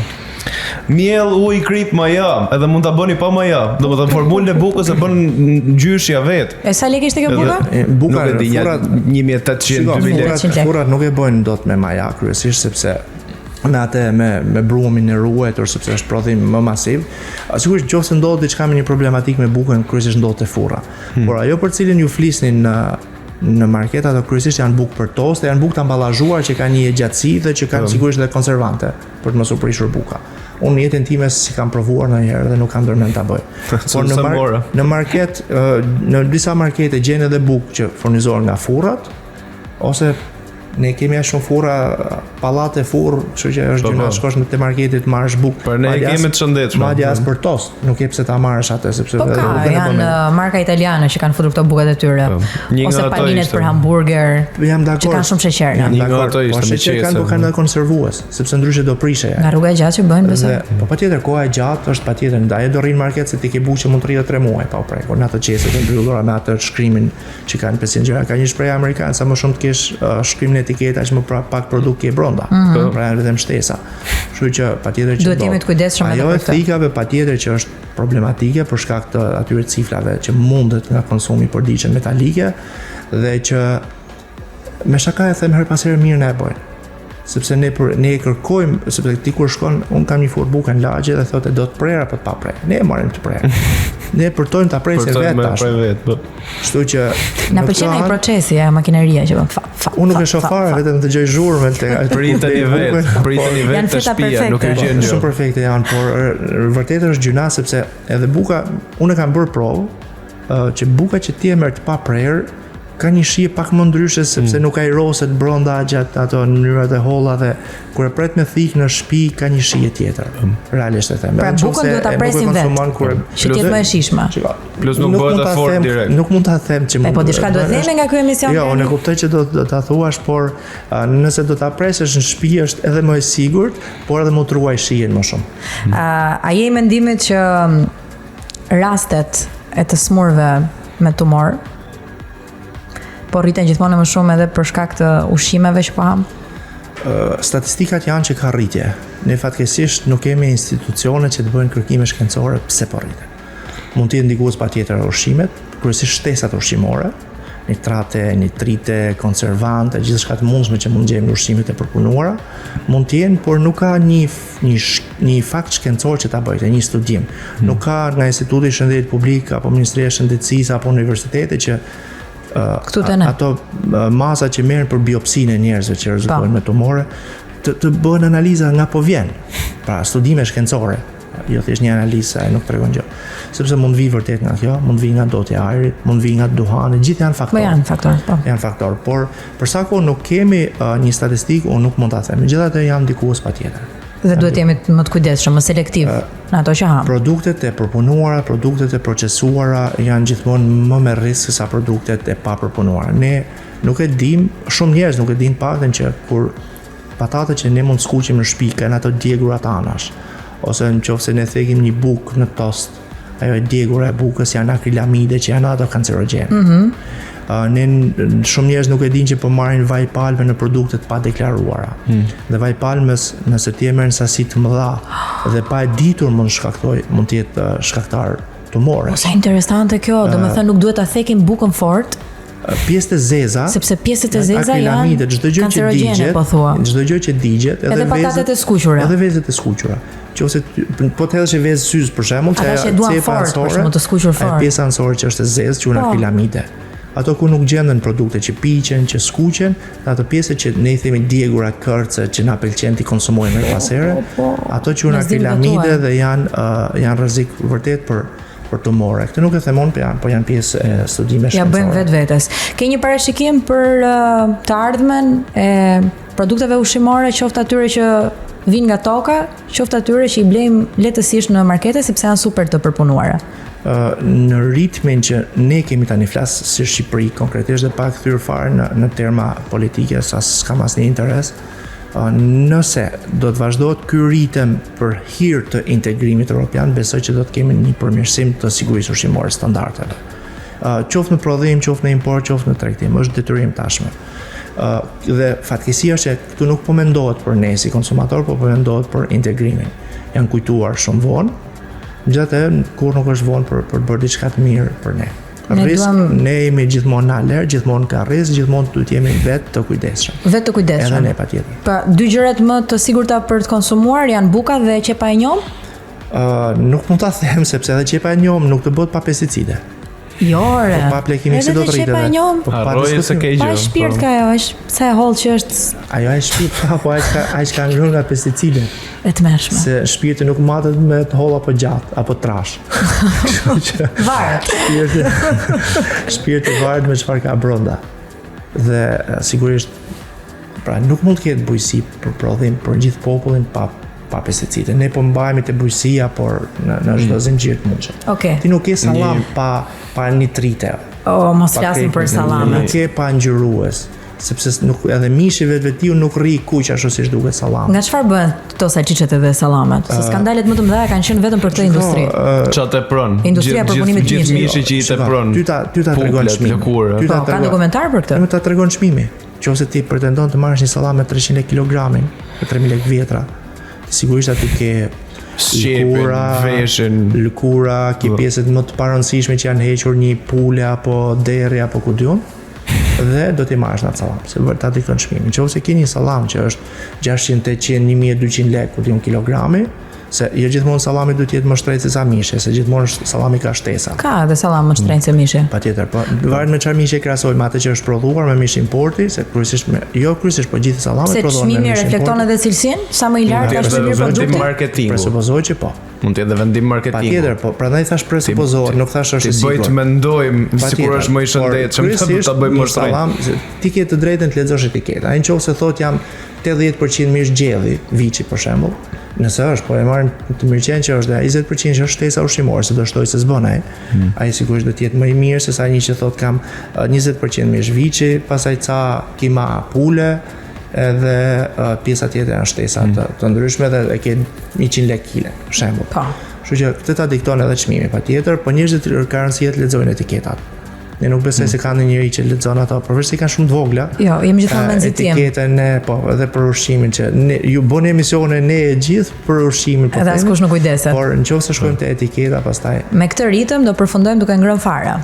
Miell, ujë, krip, maja, edhe mund ta bëni pa maja. Do më thonë, formulën e bukës e bën gjyshja vet. E sa lekë ishte kjo buka? E, Buka, Nuk e di, një furrat- 1800, Shiko, 2000 lekë. furrat, 100 lekë. furrat nuk e bëjnë dot me maja kryesisht sepse me atë me me brumin e ruajtur sepse është prodhim më masiv. A, Sigurisht nëse ndodh diçka me një problematik me bukën, kryesisht ndodh te furra. Hmm. Por ajo për cilën ju flisni në në market ato kryesisht janë bukë për tost, janë bukë të amballazhuar që kanë një gjatësi dhe që kanë sigurisht edhe konservante për të mos u prishur buka. Unë në jetën time si kam provuar ndonjëherë dhe nuk kam ndërmend ta bëj. Por në Se mar mora. në market, ë, në disa markete gjen edhe bukë që furnizohen nga furrat ose ne kemi aq shumë furra, pallate furr, kështu që është Po, gjëna po. shkosh në te marketi të marrësh bukë. Por ne e Madje as- kemi të shëndetshme. Madje as për tost, nuk e pse ta marrësh atë sepse Po edhe ka, bukën e bën janë me- ë, marka italiane që kanë futur këto bukat e tyre. Po. Një nga Ose ato paninet ishte. për hamburger. Jam dakord. Që kanë shumë sheqer. Jam Një nga dakord. ato ishte Po me sheqer kanë, qese. po kanë edhe konservues, sepse ndryshe do prishej. Nga rruga e gjatë që bëjnë besoj. Dhe, po patjetër koha e gjatë është patjetër, ndaj do rrinë market se ti ke bukë që mund të rritë 3 muaj pa u prekur, në ato qeset e mbyllura me atë shkrimin që kanë 500 gjëra. Ka një shprehje amerikane, sa më shumë të kesh uh, shkrimin e etiketë, aq më pra, pak produkt ke brenda. Mm -hmm. Pra janë vetëm shtesa. Kështu që patjetër që duhet të jemi të kujdesshëm edhe për këtë. Ajo e thikave patjetër që është problematike për shkak të atyre ciflave që mundet nga konsumi i përditshëm metalike dhe që me shaka e them herë pas here mirë na e bëjnë. Sepse ne për ne e kërkojmë, sepse ti kur shkon, un kam një furrë buke në lagje dhe thotë do të prerë apo të pa prerë. Ne e marrim të prerë. Ne përtojmë ta presim vetë tash. Përtojmë vetë, po. Kështu që na pëlqen ai procesi e makineria që bën fa fa. Unë nuk e shoh fare, vetëm dëgjoj zhurmën tek ai priteni vetë, priteni vetë te shtëpia, nuk e gjen gjë. Shumë perfekte janë, por vërtet është gjynah sepse edhe buka, unë e kam bërë provë, që buka që ti e merr të paprerë ka një shije pak më ndryshe sepse mm. nuk ajroset brenda gjatë ato në mënyrat e holla dhe kur e pret me thikë në shtëpi ka një shije tjetër. Mm. Realisht e them. Pra bukën duhet ta presim vetë. Kur që të jetë më e shijshme. Plus nuk bëhet e fortë direkt. Nuk mund ta them që mund. Po diçka duhet të themi nga ky emision. Jo, unë e kuptoj që do do ta thuash, por nëse do ta presësh në shtëpi është edhe më e sigurt, por edhe mund të ruaj shijen më shumë. A a je i mendimit që rastet e të smurve me tumor po rriten gjithmonë më shumë edhe për shkak të ushqimeve që po ham? Statistikat janë që ka rritje. Ne fatkeqësisht nuk kemi institucione që të bëjnë kërkime shkencore pse po rriten. Mund të jenë ndikues patjetër ushqimet, kryesisht shtesat ushqimore, nitrate, nitrite, konservante, gjithçka të mundshme që mund të gjejmë në ushqimet e përpunuara, mund të jenë, por nuk ka një një një fakt shkencor që ta bëjë, një studim. Hmm. Nuk ka nga Instituti i Shëndetit Publik apo Ministria e Shëndetësisë apo universitete që Këtu te ne. Ato masa që merren për biopsinë e njerëzve që rrezikojnë me tumore, të, të bëhen analiza nga po vjen. Pra, studime shkencore, jo thjesht një analizë, ajo nuk tregon gjë. Sepse mund të vijë vërtet nga kjo, mund të vijë nga ndotja e ajrit, mund të vijë nga duhani, gjithë janë faktorë. Po janë faktorë, po. Janë faktorë, por për sa kohë nuk kemi uh, një statistikë, unë nuk mund ta them. Megjithatë janë ndikues patjetër. Dhe duhet të jemi më të kujdesshëm, më selektiv uh, në ato që ham. Produktet e përpunuara, produktet e procesuara janë gjithmonë më me risk se sa produktet e papërpunuara. Ne nuk e dim, shumë njerëz nuk e dinë paktën që kur Patatet që ne mund të skuqim në shtëpi kanë ato djegurat anash, ose në qoftë se ne thekim një bukë në tost, ajo e djegura e bukës janë akrilamide që janë ato kancerogjene. Mm -hmm. Uh, ne shumë njerëz nuk e dinë që po marrin vaj palme në produkte të padeklaruara. Mm. Dhe vaj palmës, nëse ti e merr në sasi të mëdha dhe pa e ditur mund shkaktoj, mund të jetë shkaktar tumore. Po sa interesante kjo, uh, domethënë nuk duhet ta thekim bukën fort, pjesët e zeza, sepse pjesët e zeza janë çdo gjë që digjet, po thua. Çdo gjë që digjet, edhe, edhe patatet e skuqura. Edhe vezët e skuqura. Qofse po të hedhësh vezë syz për shembull, që ajo duan fort, për shembull të skuqur fort. Ajo pjesa anësore që është e zezë, quhen po. akrilamide. Ato ku nuk gjenden produkte që piqen, që skuqen, në ato pjesë që ne i themi djegura kërce që na pëlqen t'i konsumojmë herë pas here, po, po, po. ato quhen akrilamide dhe janë uh, janë rrezik vërtet për për tumore. Këtë nuk e them unë, po janë, po janë pjesë e studimeve shkencore. Ja bëjmë vetvetes. Ke një parashikim për uh, të ardhmen e produkteve ushqimore, qoftë atyre që vijnë nga toka, qoftë atyre që i blejmë lehtësisht në markete sepse janë super të përpunuara. Uh, në ritmin që ne kemi tani flas si Shqipëri konkretisht dhe pa kthyer fare në në terma politike, sa s'kam asnjë interes, Nëse do të vazhdohet ky ritëm për hir të integrimit europian, besoj që do të kemi një përmirësim të sigurisë ushqimore standardeve. Qoftë në prodhim, qoftë në import, qoftë në tregtim, është detyrim tashmë. Dhe fatkeqësia është që këtu nuk po mendohet për ne si konsumator, po po mendohet për integrimin. Janë kujtuar shumë vonë, megjithatë kurrë nuk është vonë për për të bërë diçka të mirë për ne. Ne Risk, duam... ne jemi gjithmonë në alert, gjithmonë ka risk, gjithmonë duhet të jemi vetë të kujdesshëm. Vetë të kujdesshëm. Edhe ne patjetër. Pa, dy gjërat më të sigurta për të konsumuar janë buka dhe qepa e njomë? Ë, uh, nuk mund ta them sepse edhe qepa e njomë nuk të bëhet pa pesticide. Jo, ore. Po pa plekim si do të rritet. Edhe qepa e njomë. Po pa diskutim. Se ke gjë. Pa shpirt po. ka ajo, është sa e hollë që është. Ajo është shpirt, ka, po ai ka ai ka ngrënë nga pesticide. E tmerrshme. Se shpirti nuk matet me të hollë apo gjatë, apo trash. Kështu që varet. Shpirti shpirti varet me çfarë ka brenda. Dhe sigurisht pra nuk mund të ketë bujqësi për prodhim për gjithë popullin pa pa pesticide. Ne po mbahemi te bujqësia, por në në çdo mm. zinxhir të mundshëm. Okej. Okay. Ti nuk ke sallam Një... pa pa nitrite. O, oh, mos flasim për sallamet. Nuk ke pa ngjyrues sepse nuk edhe mishi vetvetiu nuk rri kuq ashtu siç duket sallami. Nga çfarë bëhen këto salçiçet edhe sallamet? Se skandalet më të mëdha kanë qenë vetëm për këtë industri. Ça tepron? Industria e përpunimit të mishit. Gjithë mishi që i tepron. Ty ta ty ta tregon çmimi. Ty ta po, tregon. Ka dokumentar për këtë. Ta tregon çmimi. Qofse ti pretendon të marrësh një sallam me 300 lekë kilogramin, me 3000 lekë vjetra, ti sigurisht aty ke Shqepin, lëkura, veshin. lëkura, ke pjesët më të parëndësishme që janë hequr një pule apo derri apo ku di unë dhe do t'i marrësh në atë sallam, se vërtet ta dikton çmimin. Nëse ke një sallam që është 600, 800, 1200 lekë, ku di unë kilogrami, se jo gjithmonë sallami duhet të jetë më shtrenjtë se sa mishi, se gjithmonë është- sallami ka shtesa. Ka edhe sallam më shtrenjtë se mishi. Patjetër, po varet me çfarë mishi e krahasoj, me atë që është prodhuar me mish importi, se kryesisht me jo kryesisht, po gjithë sallamet Pse prodhohen me çmimi mish reflekton importi. edhe cilësinë? Sa më i lartë Mund është të më jetë mirë edhe vendim produkti? marketingu. Presupozoj që po. Mund të jetë edhe vendim marketingu. Patjetër, po prandaj thash presupozohet, nuk thash është Ti e bëj sigurt. të mendojmë Patjetër, sikur është më i por shëndetshëm, kryesisht ta bëjmë një më shtrenjtë. sallam, se Ti ke të drejtën të lexosh etiketën. Ai nëse thot jam 80% mish gjedhi, viçi për shembull, nëse është, po e marrim të mirëqenë që është dhe 20% që është shtesa ushqimore, se do shtoj se s'bën ai. Hmm. Ai sigurisht do të jetë më i mirë se sa një që thot kam eh, 20% mish viçi, pastaj ca kima pule, edhe eh, pjesa tjetër janë shtesa Hmm. të, të ndryshme dhe e ke 100 lekë kile, për shembull. Po. Kështu që këtë ta dikton edhe çmimi patjetër, po njerëzit ka rëndësi të lexojnë etiketat. Ne nuk besoj se ka ndonjë njeri që lexon ato, përveç se i kanë shumë të vogla. Jo, jemi gjithmonë me eh, nxitim. Etiketën e, po, edhe për ushqimin që ne ju bëni emisione ne e gjithë për ushqimin, po Edhe themi, askush nuk kujdeset. Por nëse shkojmë te etiketa, pastaj Me këtë ritëm do përfundojmë duke ngrënë fara.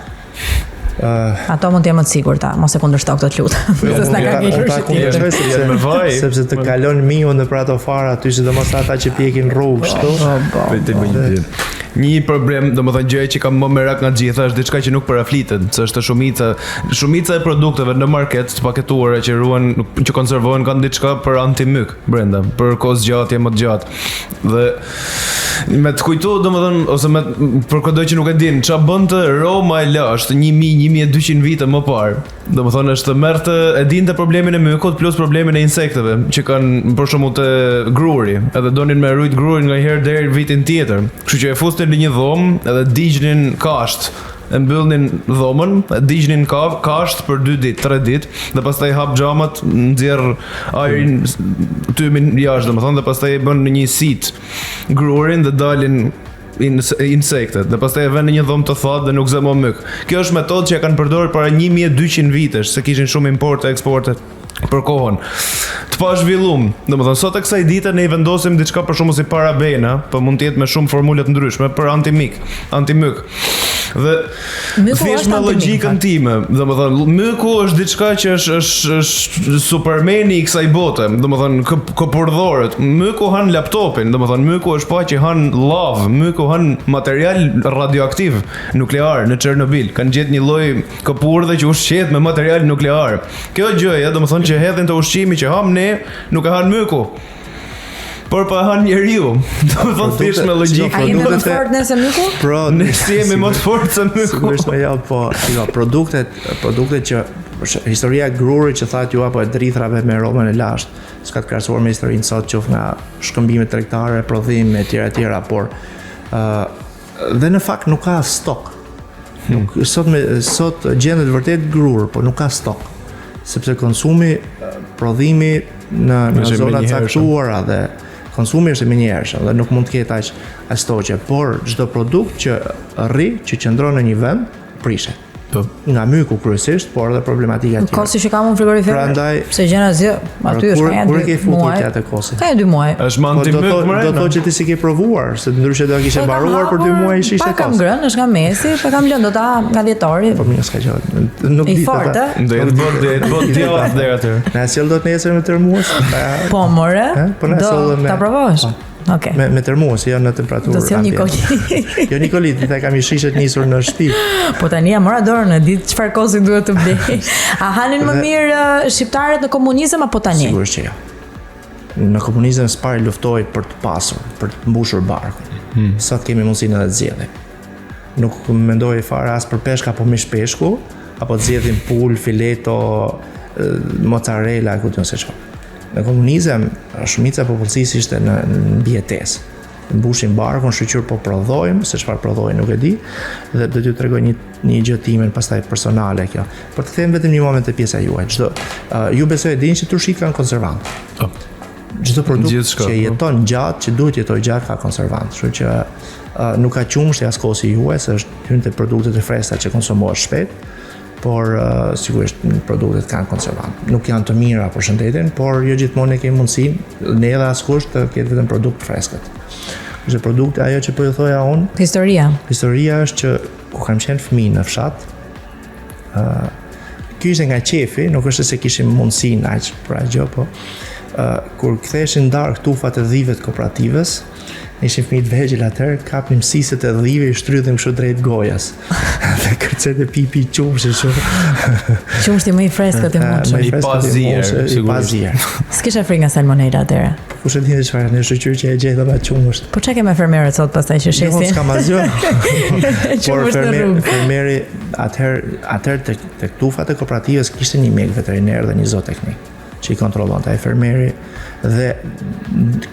Ato mund të jenë më të sigurta, mos e kundërshto këtë të lutem. Se s'na ka Unë ta- ngelur unë ta gjë tjetër. kundërshtoj sepse Janë me vaj. sepse të kalon miu nëpër ato fara aty, sidomos ata që pjekin rrugë kështu. Po, po. Pe ti bëj një gjë. Një problem, domethënë gjëja që kam më merak nga të gjitha është diçka që nuk paraflitet, se është shumica, shumica e produkteve në market të paketuara që ruan, që konservohen kanë diçka për antimyk brenda, për kohë zgjatje më të gjatë. Dhe me të kujtu, domethënë, ose me për këdo që nuk e din, ç'a bënte Roma e lashtë 1000-1200 vite më parë. Domethënë është të merrte e dinte problemin e mykut plus problemin e insekteve që kanë për shembull te gruri, edhe donin me rujt grurin nga një herë deri vitin tjetër. Kështu që e fusnin në një dhomë edhe digjnin kasht. E mbyllnin dhomën, e digjnin ka, kasht për 2 ditë, 3 ditë dhe pastaj hap xhamat, nxjerr ajrin, tymin jashtë, domethënë, dhe pastaj e bën në një sit grurin dhe dalin ins- insektet dhe pastaj e vënë në një dhomë të thatë dhe nuk zë më myk. Kjo është metodë që e kanë përdorur para 1200 vitesh, se kishin shumë importe, eksporte për kohën. Të pa zhvillum, domethënë sot e kësaj dite ne i vendosim diçka për shembull si parabena, po mund të jetë me shumë formula të ndryshme për antimik, antimyk. Dhe Myku thjesht është me antimyk, logjikën time, domethënë myku është diçka që është është është supermeni i kësaj bote, domethënë kë, këpurdhorët. Myku han laptopin, domethënë myku është pa që han llavë, myku han material radioaktiv nuklear në Çernobil. Kanë gjetë një lloj këpurdhe që ushqehet me material nuklear. Kjo gjëja, domethënë që hedhin të ushqimi që ham ne, nuk e han myku. Por pa han njeriu. Domethënë thjesht me logjikë. A jemi më të Produktet e- fortë ne se myku? Pro, Ne si jemi më të fortë se myku. Sigurisht me jo, po, shiko, produktet, produktet që për shemb, historia e grurit që thatë ju apo e drithrave me Romën e lashtë, s'ka të krahasuar me historinë sot qoftë nga shkëmbimet tregtare, prodhim e tjera e tjera, por ë dhe në fakt nuk ka stok. Nuk sot me sot gjendet vërtet grur, por nuk ka stok, sepse konsumi, ë, prodhimi në në Është i zona të menjëhershëm. caktuara dhe konsumi është i menjëhershëm dhe nuk mund të ketë aq aq stoqe, por çdo produkt që rri, që qëndron në një vend, prishet. Po. Nga myku kryesisht, por edhe problematika tjera. Kosi që kam unë frigorifer. Prandaj- pse gjën asgjë, aty është Kur- ka kur e dy ke futur muaj. ti atë kosin? Ka dy muaj. Është më Po do antimyk thotë më do thotë që ti si ke provuar, se ndryshe do e kishe Po e kam mbaruar për dy hapur, muaj ishe Pa kam kos. ngrënë, është nga mesi, pa kam lënë, do ta ha nga dhjetori. Po mirë, s'ka gjë. Nuk I di fortë, ata. ë? Do jetë bërë, do jetë bërë djathë deri aty. Na e sjell dot nesër me termues? Pa- Po more. E? Po na do sollëm me- ta provosh. Po. Okej. Me me termues, jo në temperaturë. Do sjell një ambiente. koli. Jo një kolit, ti kam një shishe të nisur në shtëpi. Po tani ja mora dorën, e di çfarë kosi duhet të blej. A hanin më Dhe- mirë ë, shqiptarët në komunizëm apo tani? Sigurisht që jo. Në komunizëm s'pari luftoi për të pasur, për të mbushur barkun. Hmm. Sot kemi mundësinë edhe të zgjedhim. Nuk mendoj fare as për peshk apo mish peshku, apo të zgjedhim pul, fileto, e, mozzarella, ku diun se çfarë. Në komunizëm shumica e popullsisë ishte në në mbijetesë. Mbushim barkun, shyqyr po prodhojmë, se çfarë prodhojnë nuk e di, dhe do t'ju tregoj një një gjë timen pastaj personale kjo. Por të them vetëm një moment te pjesa juaj. Çdo uh, ju besoj e dini që turshit kanë konservant. Po. Çdo produkt Gjithçka, që po. jeton gjatë, që duhet jetojë gjatë ka konservant. Kështu që uh, nuk ka qumështi as kosi juaj, se është hyn te produktet e freskëta që konsumohen shpejt. Por uh, sigurisht produktet kanë konservant. Nuk janë të mira për shëndetin, por jo gjithmonë ne kemi mundësinë, ne edhe askush të ketë vetëm produkt të freskët. Kurse produkti ajo që po ju thoja unë, Historia. Historia është që kur kam qenë fëmijë në fshat, ë uh, ky ishte nga qefi, nuk është se kishim mundësinë aq për atë gjë, po ë uh, kur ktheheshin darkë tufat e dhive të kooperativës, ne ishim fëmijë të vegjël atëherë, kapnim siset e dhive i shtrydhim kështu drejt gojës. Dhe kërcente pipi i qumshit kështu. Qumshti më i freskët i mundshëm. Më I freskët pazier, mundshëm, I sigurisht. pazier. S'kisha frikë nga salmonella atëherë. Po kush e di se çfarë, ne shyqyr që e gjetëm atë qumësht. Po çka ke me fermerët sot pastaj që Jo, shesin? s'kam asgjë. Por Qumësht në fermer, rrugë. fermeri atëherë atëherë tek tek tufat e kooperativës kishte një mjek veteriner dhe një zooteknik që i kontrollonte ai fermeri dhe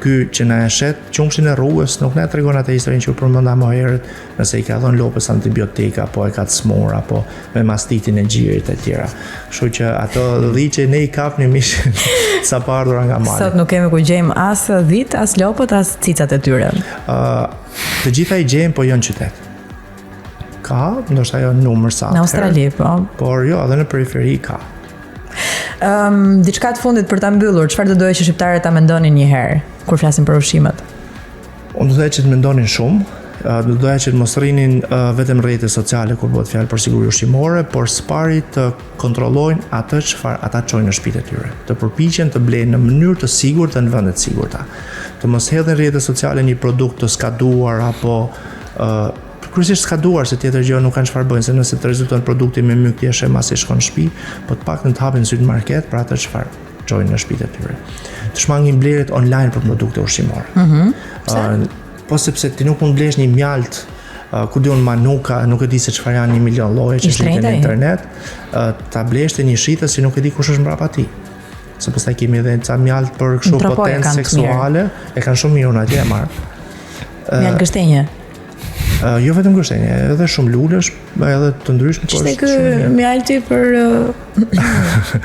ky që na e shet qumështin e rrugës nuk na e tregon atë historinë që u përmenda më herët, nëse i ka dhënë lopës antibiotika apo e ka të smur apo me mastitin e gjirit e tjera. Kështu që ato dhi që ne i kapnim ishin sa pa ardhura nga mali. Sot nuk kemi ku gjejmë as dhit, as lopët, as cicat e tyre. Ë, të gjitha i gjejmë, po jo në qytet. Ka, ndoshta jo në numër sa Në atëherë, Australi, po. Por jo, edhe në periferi ka. Ëm, diçka të fundit për ta mbyllur, çfarë do doje që shqiptarët ta mendonin një herë kur flasim për ushqimet? Unë do doja që të mendonin shumë, ë, do doja që të mos rrinin ë, vetëm në rrjete sociale kur bëhet fjalë për siguri ushqimore, por së pari të kontrollojnë atë çfarë ata çojnë në shtëpitë e tyre. Të përpiqen të blejnë në mënyrë të sigurt dhe në vende të sigurta. Të mos hedhin në rrjete sociale një produkt të skaduar apo ë kryesisht skaduar se tjetër gjë nuk kanë çfarë bëjnë, se nëse të rezulton produkti me myk ti e sheh masi shkon në shtëpi, po të paktën të hapin sytë në market për atë çfarë çojnë në shtëpitë e tyre. Të shmangin blerjet online për produkte ushqimore. Mhm. Mm po sepse ti nuk mund blesh një mjalt uh, ku di unë manuka, nuk e di se çfarë janë një milion lloje që I shiten shtrenjtë në ai. internet, uh, ta blesh te një shitës që nuk e di kush është mbrapa tij. Se pastaj kemi edhe ca mjalt për kështu Në Tropojë potencë kanë të mirë. seksuale, e kanë shumë mirë unë atje e marr. Mjalt gështenjë. Uh, jo vetëm gështenje, edhe shumë lulesh, edhe të ndryshme, po Ishte është ky shumë mirë. mjalti për ë,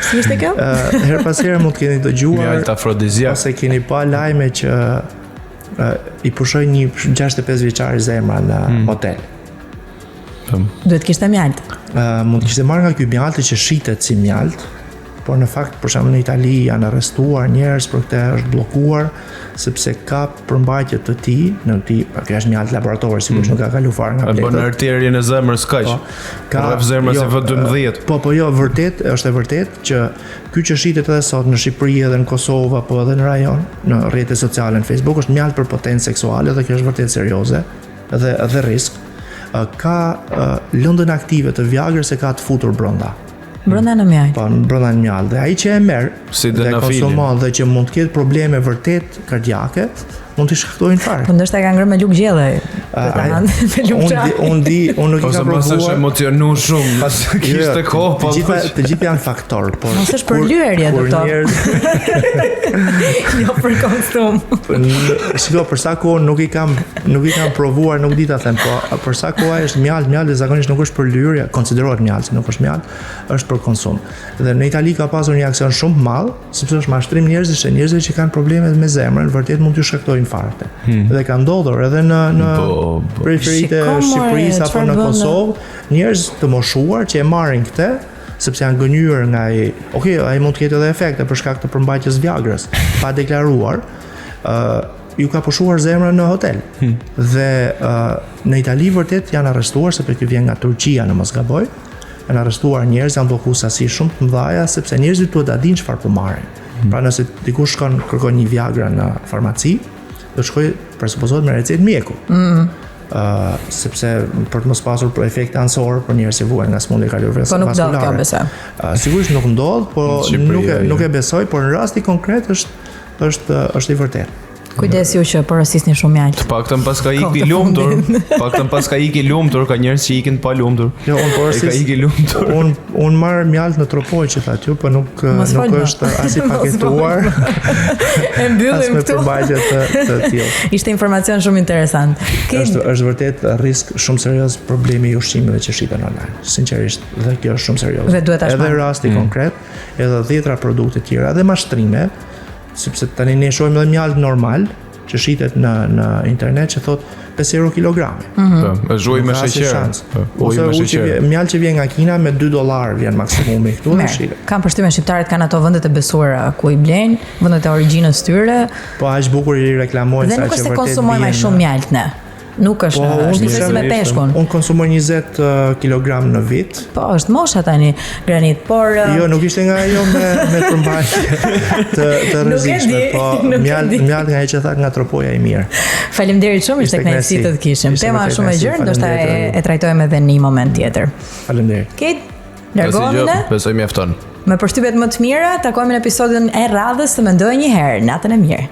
Si ishte kjo? Uh, her pas here mund të keni dëgjuar Mjalt afrodiziak. ose keni pa lajme që uh, i pushoi një 65 vjeçar zemra në mm. hotel. Duhet kishte mjalt. Uh, mund të kishte marrë nga ky mjalti që shitet si mjalt, por në fakt për shembull në Itali janë arrestuar njerëz për këtë është bllokuar sepse ka përmbajtje të tij, në tij, pra kjo është mjalt laborator, sigurisht nuk ka kalu fare nga E bën bletët. arterien e zemrës kaq. Po, ka Rref zemrës jo, e V12. Po, po jo, vërtet, është e vërtet që ky që shitet edhe sot në Shqipëri edhe në Kosovë apo edhe në rajon, në rrjete sociale në Facebook është mjalt për potencë seksuale dhe kjo është vërtet serioze dhe dhe risk. Ë, Ka ë, lëndën aktive të Viagrës e ka të futur brenda. Brenda në mjalt. Po, në brenda në mjalt dhe ai që e merr Si dhe denafilin. konsumon dhe që mund të ketë probleme vërtet kardiake, mund t'i shkaktojë infarkt. Po ndoshta e ka ngrënë me lugë gjelle. Ë, Do ta ai- hanë me lugë Unë di, çaj. unë di, unë nuk i Ose kam mos është provuar. emocionu shumë, pas kishte Jo, kohë, po të gjitha të gjitha janë faktor, por Mos është kur- për lyerje, kur doktor. njerëz Jo për konsum. Në- Shiko, për sa kohë nuk i kam nuk i kam provuar, nuk di ta them, po për sa kohë ai është mjalt, mjalt dhe zakonisht nuk është për lyrje, konsiderohet mjalt, se nuk është mjalt, është për konsum. Dhe në Itali ka pasur një aksion shumë të madh, sepse është mashtrim njerëzish, e njerëzve që kanë probleme me zemrën, vërtet mund t'ju shkaktojë infarkte. Dhe ka ndodhur edhe në në Po, po. periferitë e Shiko, more, Shqipërisë apo çfarë në bën, Kosovë, njerëz të moshuar që e marrin këtë sepse janë gënjur nga ai. Okej, ai mund të ketë edhe efekte për shkak të përmbajtjes Viagrës, pa deklaruar, ë ju ka pushuar zemrën në hotel. Dhe ë në Itali vërtet janë arrestuar sepse ky vjen nga Turqia në mos gaboj. Janë arrestuar njerëz, janë bllokuar sasi shumë të mëdha sepse njerëzit duhet ta dinë çfarë po marrin. Pra nëse dikush shkon kërkon një Viagra në farmaci, do të shkojë presupozohet me recetë mjeku. Ë, sepse për të mos pasur për efekte anësore për njerëz që vuajnë nga sëmundje Po nuk ndodh kjo kardiovaskulare. besoj. Ë, sigurisht nuk ndodh, po Në Shqipëri, nuk e jo. nuk e besoj, por në rasti konkret është është është i vërtetë. Kujdes ju që porosisni shumë mjalt. Paktën pas ka Kohë iki të lumtur, paktën pas ka iki lumtur, ka njerëz që ikin pa lumtur. Jo, unë E ka porosis iki lumtur. Un un marr mjalt në Tropojë që thatë ju, po nuk Mos fol nuk më. është as i Mos fol paketuar, E as mbyllim me këtu. përmbajtje të të tillë. Ishte informacion shumë interesant. Ke Është është vërtet risk shumë serioz problemi i ushqimeve që shiten online. Sinqerisht, dhe kjo është shumë serioze. Dhe duhet ta Edhe shmang. rasti konkret, edhe dhjetra produkte tjera dhe mashtrime, sepse tani ne shohim edhe mjalt normal, që shitet në në internet që thot 5 euro kilogrami. Mm. Po, është ujë me Nuk ka asnjë sheqer. shans. Po, Ose Ujë me ujë që sheqer. vjen, mjaltë që vjen nga Kina me 2 dollar vjen maksimumi këtu dhe Merë, shitet. kam përshtypjen shqiptarët kanë ato vendet e besuara ku i blejnë, vendet e origjinës tyre Po aq bukur i reklamojnë dhe sa nuk që është se vërtet konsumojmë aq bien- shumë mjaltë ne. Nuk është, Po, unë është njësoj si me them- peshkun. Unë konsumoj 20 uh, kg në vit. Po, është mosha tani granit, por uh, Jo, nuk ishte nga ajo me me përmbajtje të të Nuk e rrezikshme, di, po nuk e mjalt di. mjalt nga ai që tha nga tropoja i mirë. faleminderit shumë, ishte Ishte kënaqësi kënaqësi. të të kishim. Ishte Tema vërtet është shumë e kënaqësi, gjerë, ndoshta e, faleminderit, e trajtojmë edhe në një moment tjetër. Faleminderit. Okej, largohemi ne Besoj mjafton. me përshtypjet më të mira, takohemi në episodin e radhës të mendoj një herë. Natën e mirë.